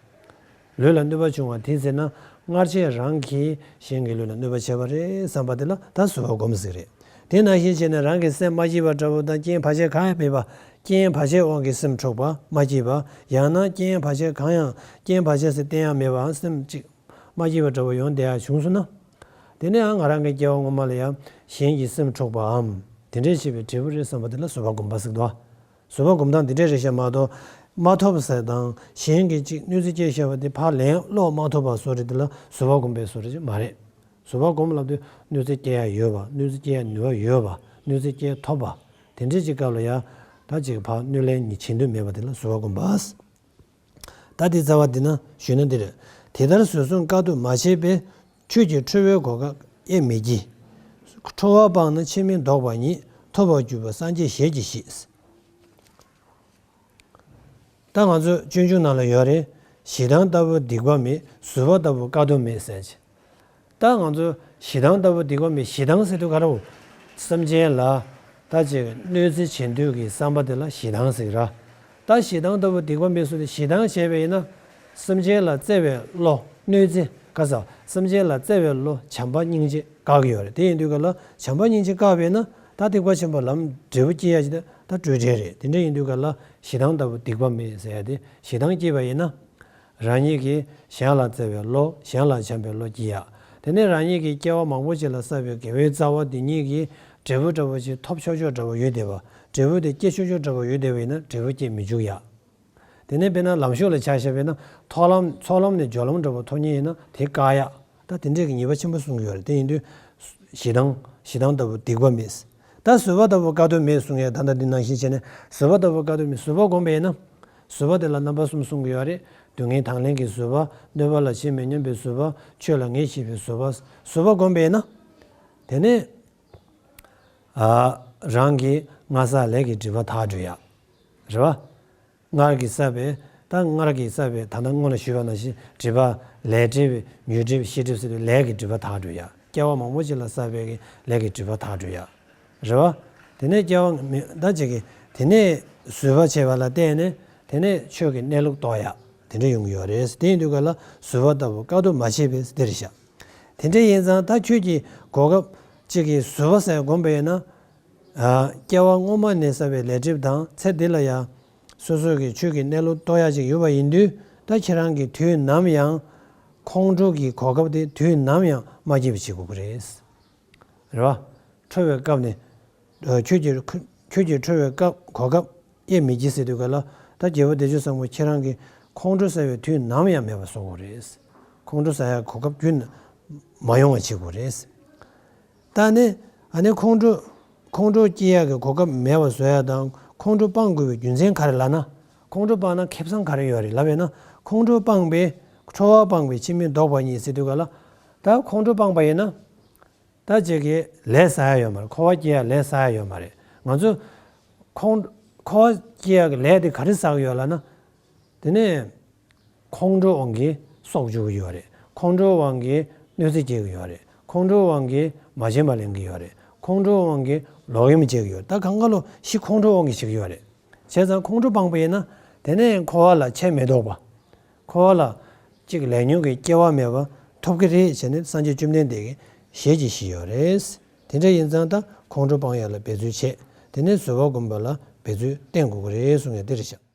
ལུས་ལ་གནོད་པ་བྱུང་བ་དེ་ཚེ་ན་སྔར་ཆད་རང་གིས་གཞན་གྱི་ལུས་ལ་གནོད་པ་བྱས་པ་རེད་བསམ་པ་དེ་ལ་ད་བཟོད་པ་སྒོམ་ཟེར་གྱི་རེད། དེ་ནང་བཞིན་བྱས་ནས་རང་གི་སེམས་མ་སྐྱིད་པ་འདྲ་བོ་དང་རྐྱེན་བར་ཆད་གང་ཡང་མེད་པ། རྐྱེན་བར་ཆད་དབང་གིས་སེམས་འཁྲུགས་པ་མ་སྐྱིད་པ། ཡང་ན་རྐྱེན་བར་ཆད་གང་ཡང་། རྐྱེན་བར་ཆད་ཟེར་བསྟན་ཡ་མེད་པའམ་སེམས་ཅིག་མ་སྐྱིད་པ་འདྲ་བོ་ཡོང་བསྡད་ཡ་བྱུང་སོང་ན། དེ་ནས་ཡང་ང་རང་གི་སྐྱེ་བ་སྔོན་མ་ལ་ཡང་གཞན་གྱི་སེམས་འཁྲུགས་པའམ་དེ་འདྲས་བྱས་པའི་འབྲས་བུ་རེད་བསམ་པ་དེ་ལ་བཟོད་པ་སྒོམ་པ་ཟེར་གྱི་འདུག། བཟོད་པ་སྒོམ་སྟངས་འདི་འདྲས་རེད་ཤག་མ་གཏོགས། མ་ཐོབ་ཟེར་དང་གཞན་གྱིས་ཅིག་གནོད་འཚེ་སྐྱེལ་བཞག་པ་དེ་ཕར་ལན་སློག་མ་ཐུབ་པ་བཟོ་འདྲ་དེ་ལ་བཟོད་པ་སྒོམ་པའི་བཟོ་འདྲ་ཅིག་མ་རེད། བཟོད་པ་སྒོམ་ལབ་དུས་གནོད་འཚེ་སྐྱེལ་ཡ་ཡོད་པ། གནོད་འཚེ་སྐྱེལ་ཡ་ནུས་པ་ཡོད་པ། གནོད་འཚེ་སྐྱེལ་ཐུབ་པ། དེ་འདྲས་ཅིག་སྐབས་ལ་ཡ། ད་ཅིག་ཕར་གནོད་ལན་གྱི་བྱེད་འདུན་མེད་པ་དེ་ལ་བཟོད་པ་སྒོམ་པ། ད་དེ་རྩ་བ་འདི་ན་ཞུས་ན་འདི་རེད། དེ་ལྟར་བཟོད་མཚུངས་དཀའ་ཐུབ་མ་བྱས་པས། ཁྱོད་ཀྱིས་ཁྲོ་བོའི་གོ་སྐབས་དབྱེ་མི་བགྱི། ཁྲོ་བ་སྤངས་ན་ཕྱིར་མི་ལྡོག་པ་ཉིད། ཐོབ་པར་གྱུར་པ་སངས་རྒྱས་ཞལ་གྱིས་བཞེས། ད་ང་ཚོ་སྤྱོད་འཇུག་ནང་ལ་ཡོད་རེད། ཞེ་སྡང་ལྟ་བུ་སྡིག་པ་མེད། བཟོད་པ་ལྟ་བུ་དཀའ་ཐུབ་མེད་ཟེར་གྱི། ད་ང་ཚོ་ཞེ་སྡང་ལྟ་བུ་སྡིག་པ་མེད། ཞེ་སྡང་ཟེར་དུས་ག་རེ་བོ། སེམས་ཅན་ལ་ད་ཅིག་གནོད་འཚེ་བྱེད་འདོད་ཀྱི་བསམ་པ་དེ་ལ་ཞེ་སྡང་ཟེར་གྱི་ར། ད་ཞེ་སྡང་ལྟ་བུ་སྡིག་པ་མེད་ཟེར་དུས་ཞེ་སྡང་བྱས་པ་ཡིན་ན། སེམས་ཅན་ལ་བརྩེ་བའི་བློ། གནོད་འཚེ་ག་ཟེར། སེམས་ཅན་ལ་བརྩེ་བའི་བློ་བྱམས་པ་སྙིང་རྗེ་བཀག་གི་ཡོད་རེད། དེ་ཡིན་དུས་ག་ལ་བྱམས་པ་སྙིང་རྗེ་བཀག་པ་ཡིན་ན། ད་སྡིག་པ་ཆེན་པོ་ལམ་འབྲས་བུ་སྐྱེ་ཡ་ཅིག་ད་ད་སྤྲོས་བྲལ་རེད། དེ་འདྲ་ཡིན་དུས་ག་ལ་ཞེ་སྡང་ལྟ་བུ་སྡིག་པ་མེད་ཟེར་ཡ་དེ། ཞེ་སྡང་སྐྱེས་པ་ཡིན་ན། རང་ཉིད་ཀྱིས་གཞན་ལ་བརྩེ་བའི་བློ། གཞན་ལ་བྱམས་པའི་བློ་སྐྱེ་ཡ། དེ་ནས་རང་ཉིད་ཀྱིས་སྐྱེ་བ་མང་པོ་ཅིག་ལ་བསགས་པའི་དགེ་བའི་རྩ་བ་འདི་ཉིད་ཀྱིས་འབྲས་བུ་འདྲ་བོ་ཞིག་ཐོབ་ཆོག་ཆོག་འདྲ་བོ་ཡོད་བསྡད་པ། འབྲས་བུ་དེ་སྐྱེ་ཆོག་ཆོག་འདྲ་བོ་ཡོད་བསྡད་པ་ཡིན་ན་འབྲས་བུ་སྐྱེ་མི་འཇུག་ཡ། དེ་ནས་དཔེར་ན་ལམ་ཞུགས་ལ་ཆ་བཞག་པ་ཡིན་ན། མཐོ་ལམ། ཚོགས་ལམ་ནས་སྦྱོར་ལམ་འདྲ་བོ་ཐོབ་མཁན་ཡིན་ན་དེ་བཀག་ཡ། ད་དེ་འདྲས་ཀྱི་ཉེས་པ་ཆེན་པོ་གསུང་གི་ཡོད་རེད། དེ་ཡིན་དུས། ཞེ་སྡང་། ཞེ་སྡང་ལྟ་བུ་སྡིག་པ་མེད། ད་བཟོད་པ་ལྟ་བུ་དཀའ་ཐུབ་མེད་གསུང་ཡ། ད་ལྟ་འདི་ནང་བཞིན་བྱས་ནས་བཟོད་པ་ལྟ་བུ་དཀའ་ཐུབ་མེད། བཟོད་པ་སྒོམ་པ་ཡིན་ན། བཟོད་པ་དེ་ལ་རྣམ་པ་གསུམ་གསུང་གི་ཡོད་རེད། སྡུག་བསྔལ་དང་ལེན་གྱི་བཟོད་པ། གནོད་པ་ལ་ཇི་མི་སྙམ་པའི་བཟོད་པ། ཆོས་ལ་ངེས་ཤེས་པའི་བཟོད་པ། བཟོད་པ་སྒོམ་པ་ཡིན་ན། དེ་ནས། ཨ། རང་གི་སྔར་བསགས་ལས་ཀྱི་སྒྲིབ་པ་དག་འགྲོ་ཡ། རེད་བ། སྔར་གྱི་བསགས་པའི། ད་སྔར་གྱི་བསགས་པའི་ད་ལྟ་སྔོན་ལ་ཞུས་པ་ནང་བཞིན་སྒྲིབ་པ། ལས་སྒྲིབ། མྱོས་སྒྲིབ། ཤེས་སྒྲིབ་ཟེར་དུས་ལས་ཀྱི་སྒྲིབ་པ་དག་འགྲོ་ཡ། སྐྱེ་བ་མང་པོ་ཅིག་ལ་བསགས་པའི་གི་ལས་ཀྱི་སྒྲིབ་པ་དག་འགྲོ་ཡ། རེད་བ། དེ་ནས་སྐྱེ་བ་མི་ད་ཅིག་གི་དེ་ནས་བཟོད་པ་བྱས་པ་ལ་བརྟེན་ནས་དེ་ནས་ཆོས་ཀྱི་གནས་ལུགས་རྟོགས་ཡ། དེ་འདྲ་ཡོང་གི་ཡོད་རེད། དེ་ཡིན་དུས་ག་ལ་བཟོད་པ་ལྟ་བུ་དཀའ་ཐུབ་མ་བྱས་པས་དེ་རེད་ཤག། དེ་འདྲ་ཡིན་ཙང་ད་ཁྱོད་ཀྱིས་གོ་སྐབས་ཅིག་གི་བཟོད་པ་ཟེར་སྒོམ་པ་ཡིན་ན། ཨ། སྐྱེ་བ་སྔོན་མ་ནས་བསགས་པའི་ལས་སྒྲིབ་དང་ཚེ་འདི་ལ་ཡང་སོ་སོ་གི་ཆོས་ཀྱི་གནས་ལུགས་རྟོགས་ཡ་ཅིག་ཡོད་པ་ཡིན་དུས། ད་ཁྱེད་རང་གིས་དུས་ནམ་ཡང་ཁོང་ཁྲོ་གི་གོ་སྐབས་དེ་དུས་ནམ་ཡང་མ་སྐྱེས་པ་བྱེད་དགོས་ཀྱི་རེད། རེད་བ། ཁྲོ་བའི་སྐབས་ནས། ཨ། ཁྱོད་ཀྱིས། ཁྱོད་ཀྱིས་ཁྲོ་བའི་སྐབས་གོ་སྐབས་དབྱེ་མི་བགྱི་ཟེར་དུས་ག་ལ། ད་རྒྱལ་བ་བདེ་སྤྱོད་བཟང་པོ་ཁྱེད་རང་གིས་ཁོང་ཁྲོ་ཟ་བའི་དུས་ནམ་ཡང་མེད་པ་བཟོ་དགོས་རེད། ཁོང་ཁྲོ་ཟ་ཡ་གོ་སྐབས་རྒྱུན་མ་ཡོང་བ་བྱེད་དགོས་རེད། ད་ནི། ཨ་ནི་ཁོང་ཁྲོ། ཁོང་ཁྲོ་སྐྱེ་ཡག་གི་གོ་སྐབས་མེད་པ་བཟོ་ཡག་དང་ཁོང་ཁྲོ་སྤང་དགོས་པའི་རྒྱུ་མཚན་ག་རེ་ལབ་ན། ཁོང་ཁྲོ་སྤངས་ན་ཁེ་བཟང་ག་རེ་ཡོད་རེད་ལབ་ཡོད་ན། ཁོང་ཁྲོ་སྤངས་པས་ཁྲོ་བ་སྤངས་པས་ཕྱིར་མི་ལྡོག་པ་ཉིད་ཟེར་དུས་ག་ལ། ད་ཁོང་ཁྲོ་སྤངས་པ་ཡིན་ན། ད་ཅིག་གི་ལས་བསགས་ཡ་ཡོད་མ་རེད། འཁོར་བ་སྐྱེ་ཡ་ལས་བསགས་ཡ་ཡོད་མ་རེད། ང་ཚོ་ཁོང་འཁོར་བ་སྐྱེ་ཡ་གི་ལས་དེ་ག་རེ་བསགས་ཀྱི་ཡོད་ལབ་ན། དེ་ནས་ཁོང་ཁྲོའི་དབང་གིས་སྲོག་གཅོད་ཀྱི་ཡོད་རེད། ཁོང་ཁྲོའི་དབང་གིས་གནོད་འཚེ་སྐྱེལ་གྱི་ཡོད་རེད། ཁོང་ཁྲོའི་དབང་གིས་མ་བྱན་པ་ལེན་གྱི་ཡོད་རེད། ཁོང་ཁྲོའི་དབང་གིས་ལོག་གཡེམ་བྱེད་ཀྱི་ཡོད་རེད། ད་གང་ག་ལོ་ཤི་ཁོང་ཁྲོའི་དབང་གིས་བྱེད་ཀྱི་ཡོད་རེད། བྱས་ཙང་ཁོང་ཁྲོ་སྤངས་པ་ཡིན་ན། དེ་ནས་འཁོར་བ་ལ་ཕྱིར་མི་ལྡོག་པ། འཁོར་བ་ལ་གཅིག་ལས་ཉོན་གྱི་སྐྱེ་བ་མེད་པ་ཐོབ་ཀྱི་རེད་བྱས་ནས་སངས་རྒྱས་བཅོམ་ལྡན་འདས་ཀྱིས་ཞལ་གྱིས་བཞེས་ཡོད་རེད། དེ་འདྲ་ཡིན་ཙང་ད་ཁོང་ཁྲོ་སྤང་ཡག་ལ་འབད་རྩོལ་བྱེད། དེ་ནས་བཟོད་པ་སྒོམ་པ་ལ་འབད་རྩོལ་བསྟེན་དགོས་ཀྱི་རེད་གསུང་ཡག་དེ་རེད་ཤག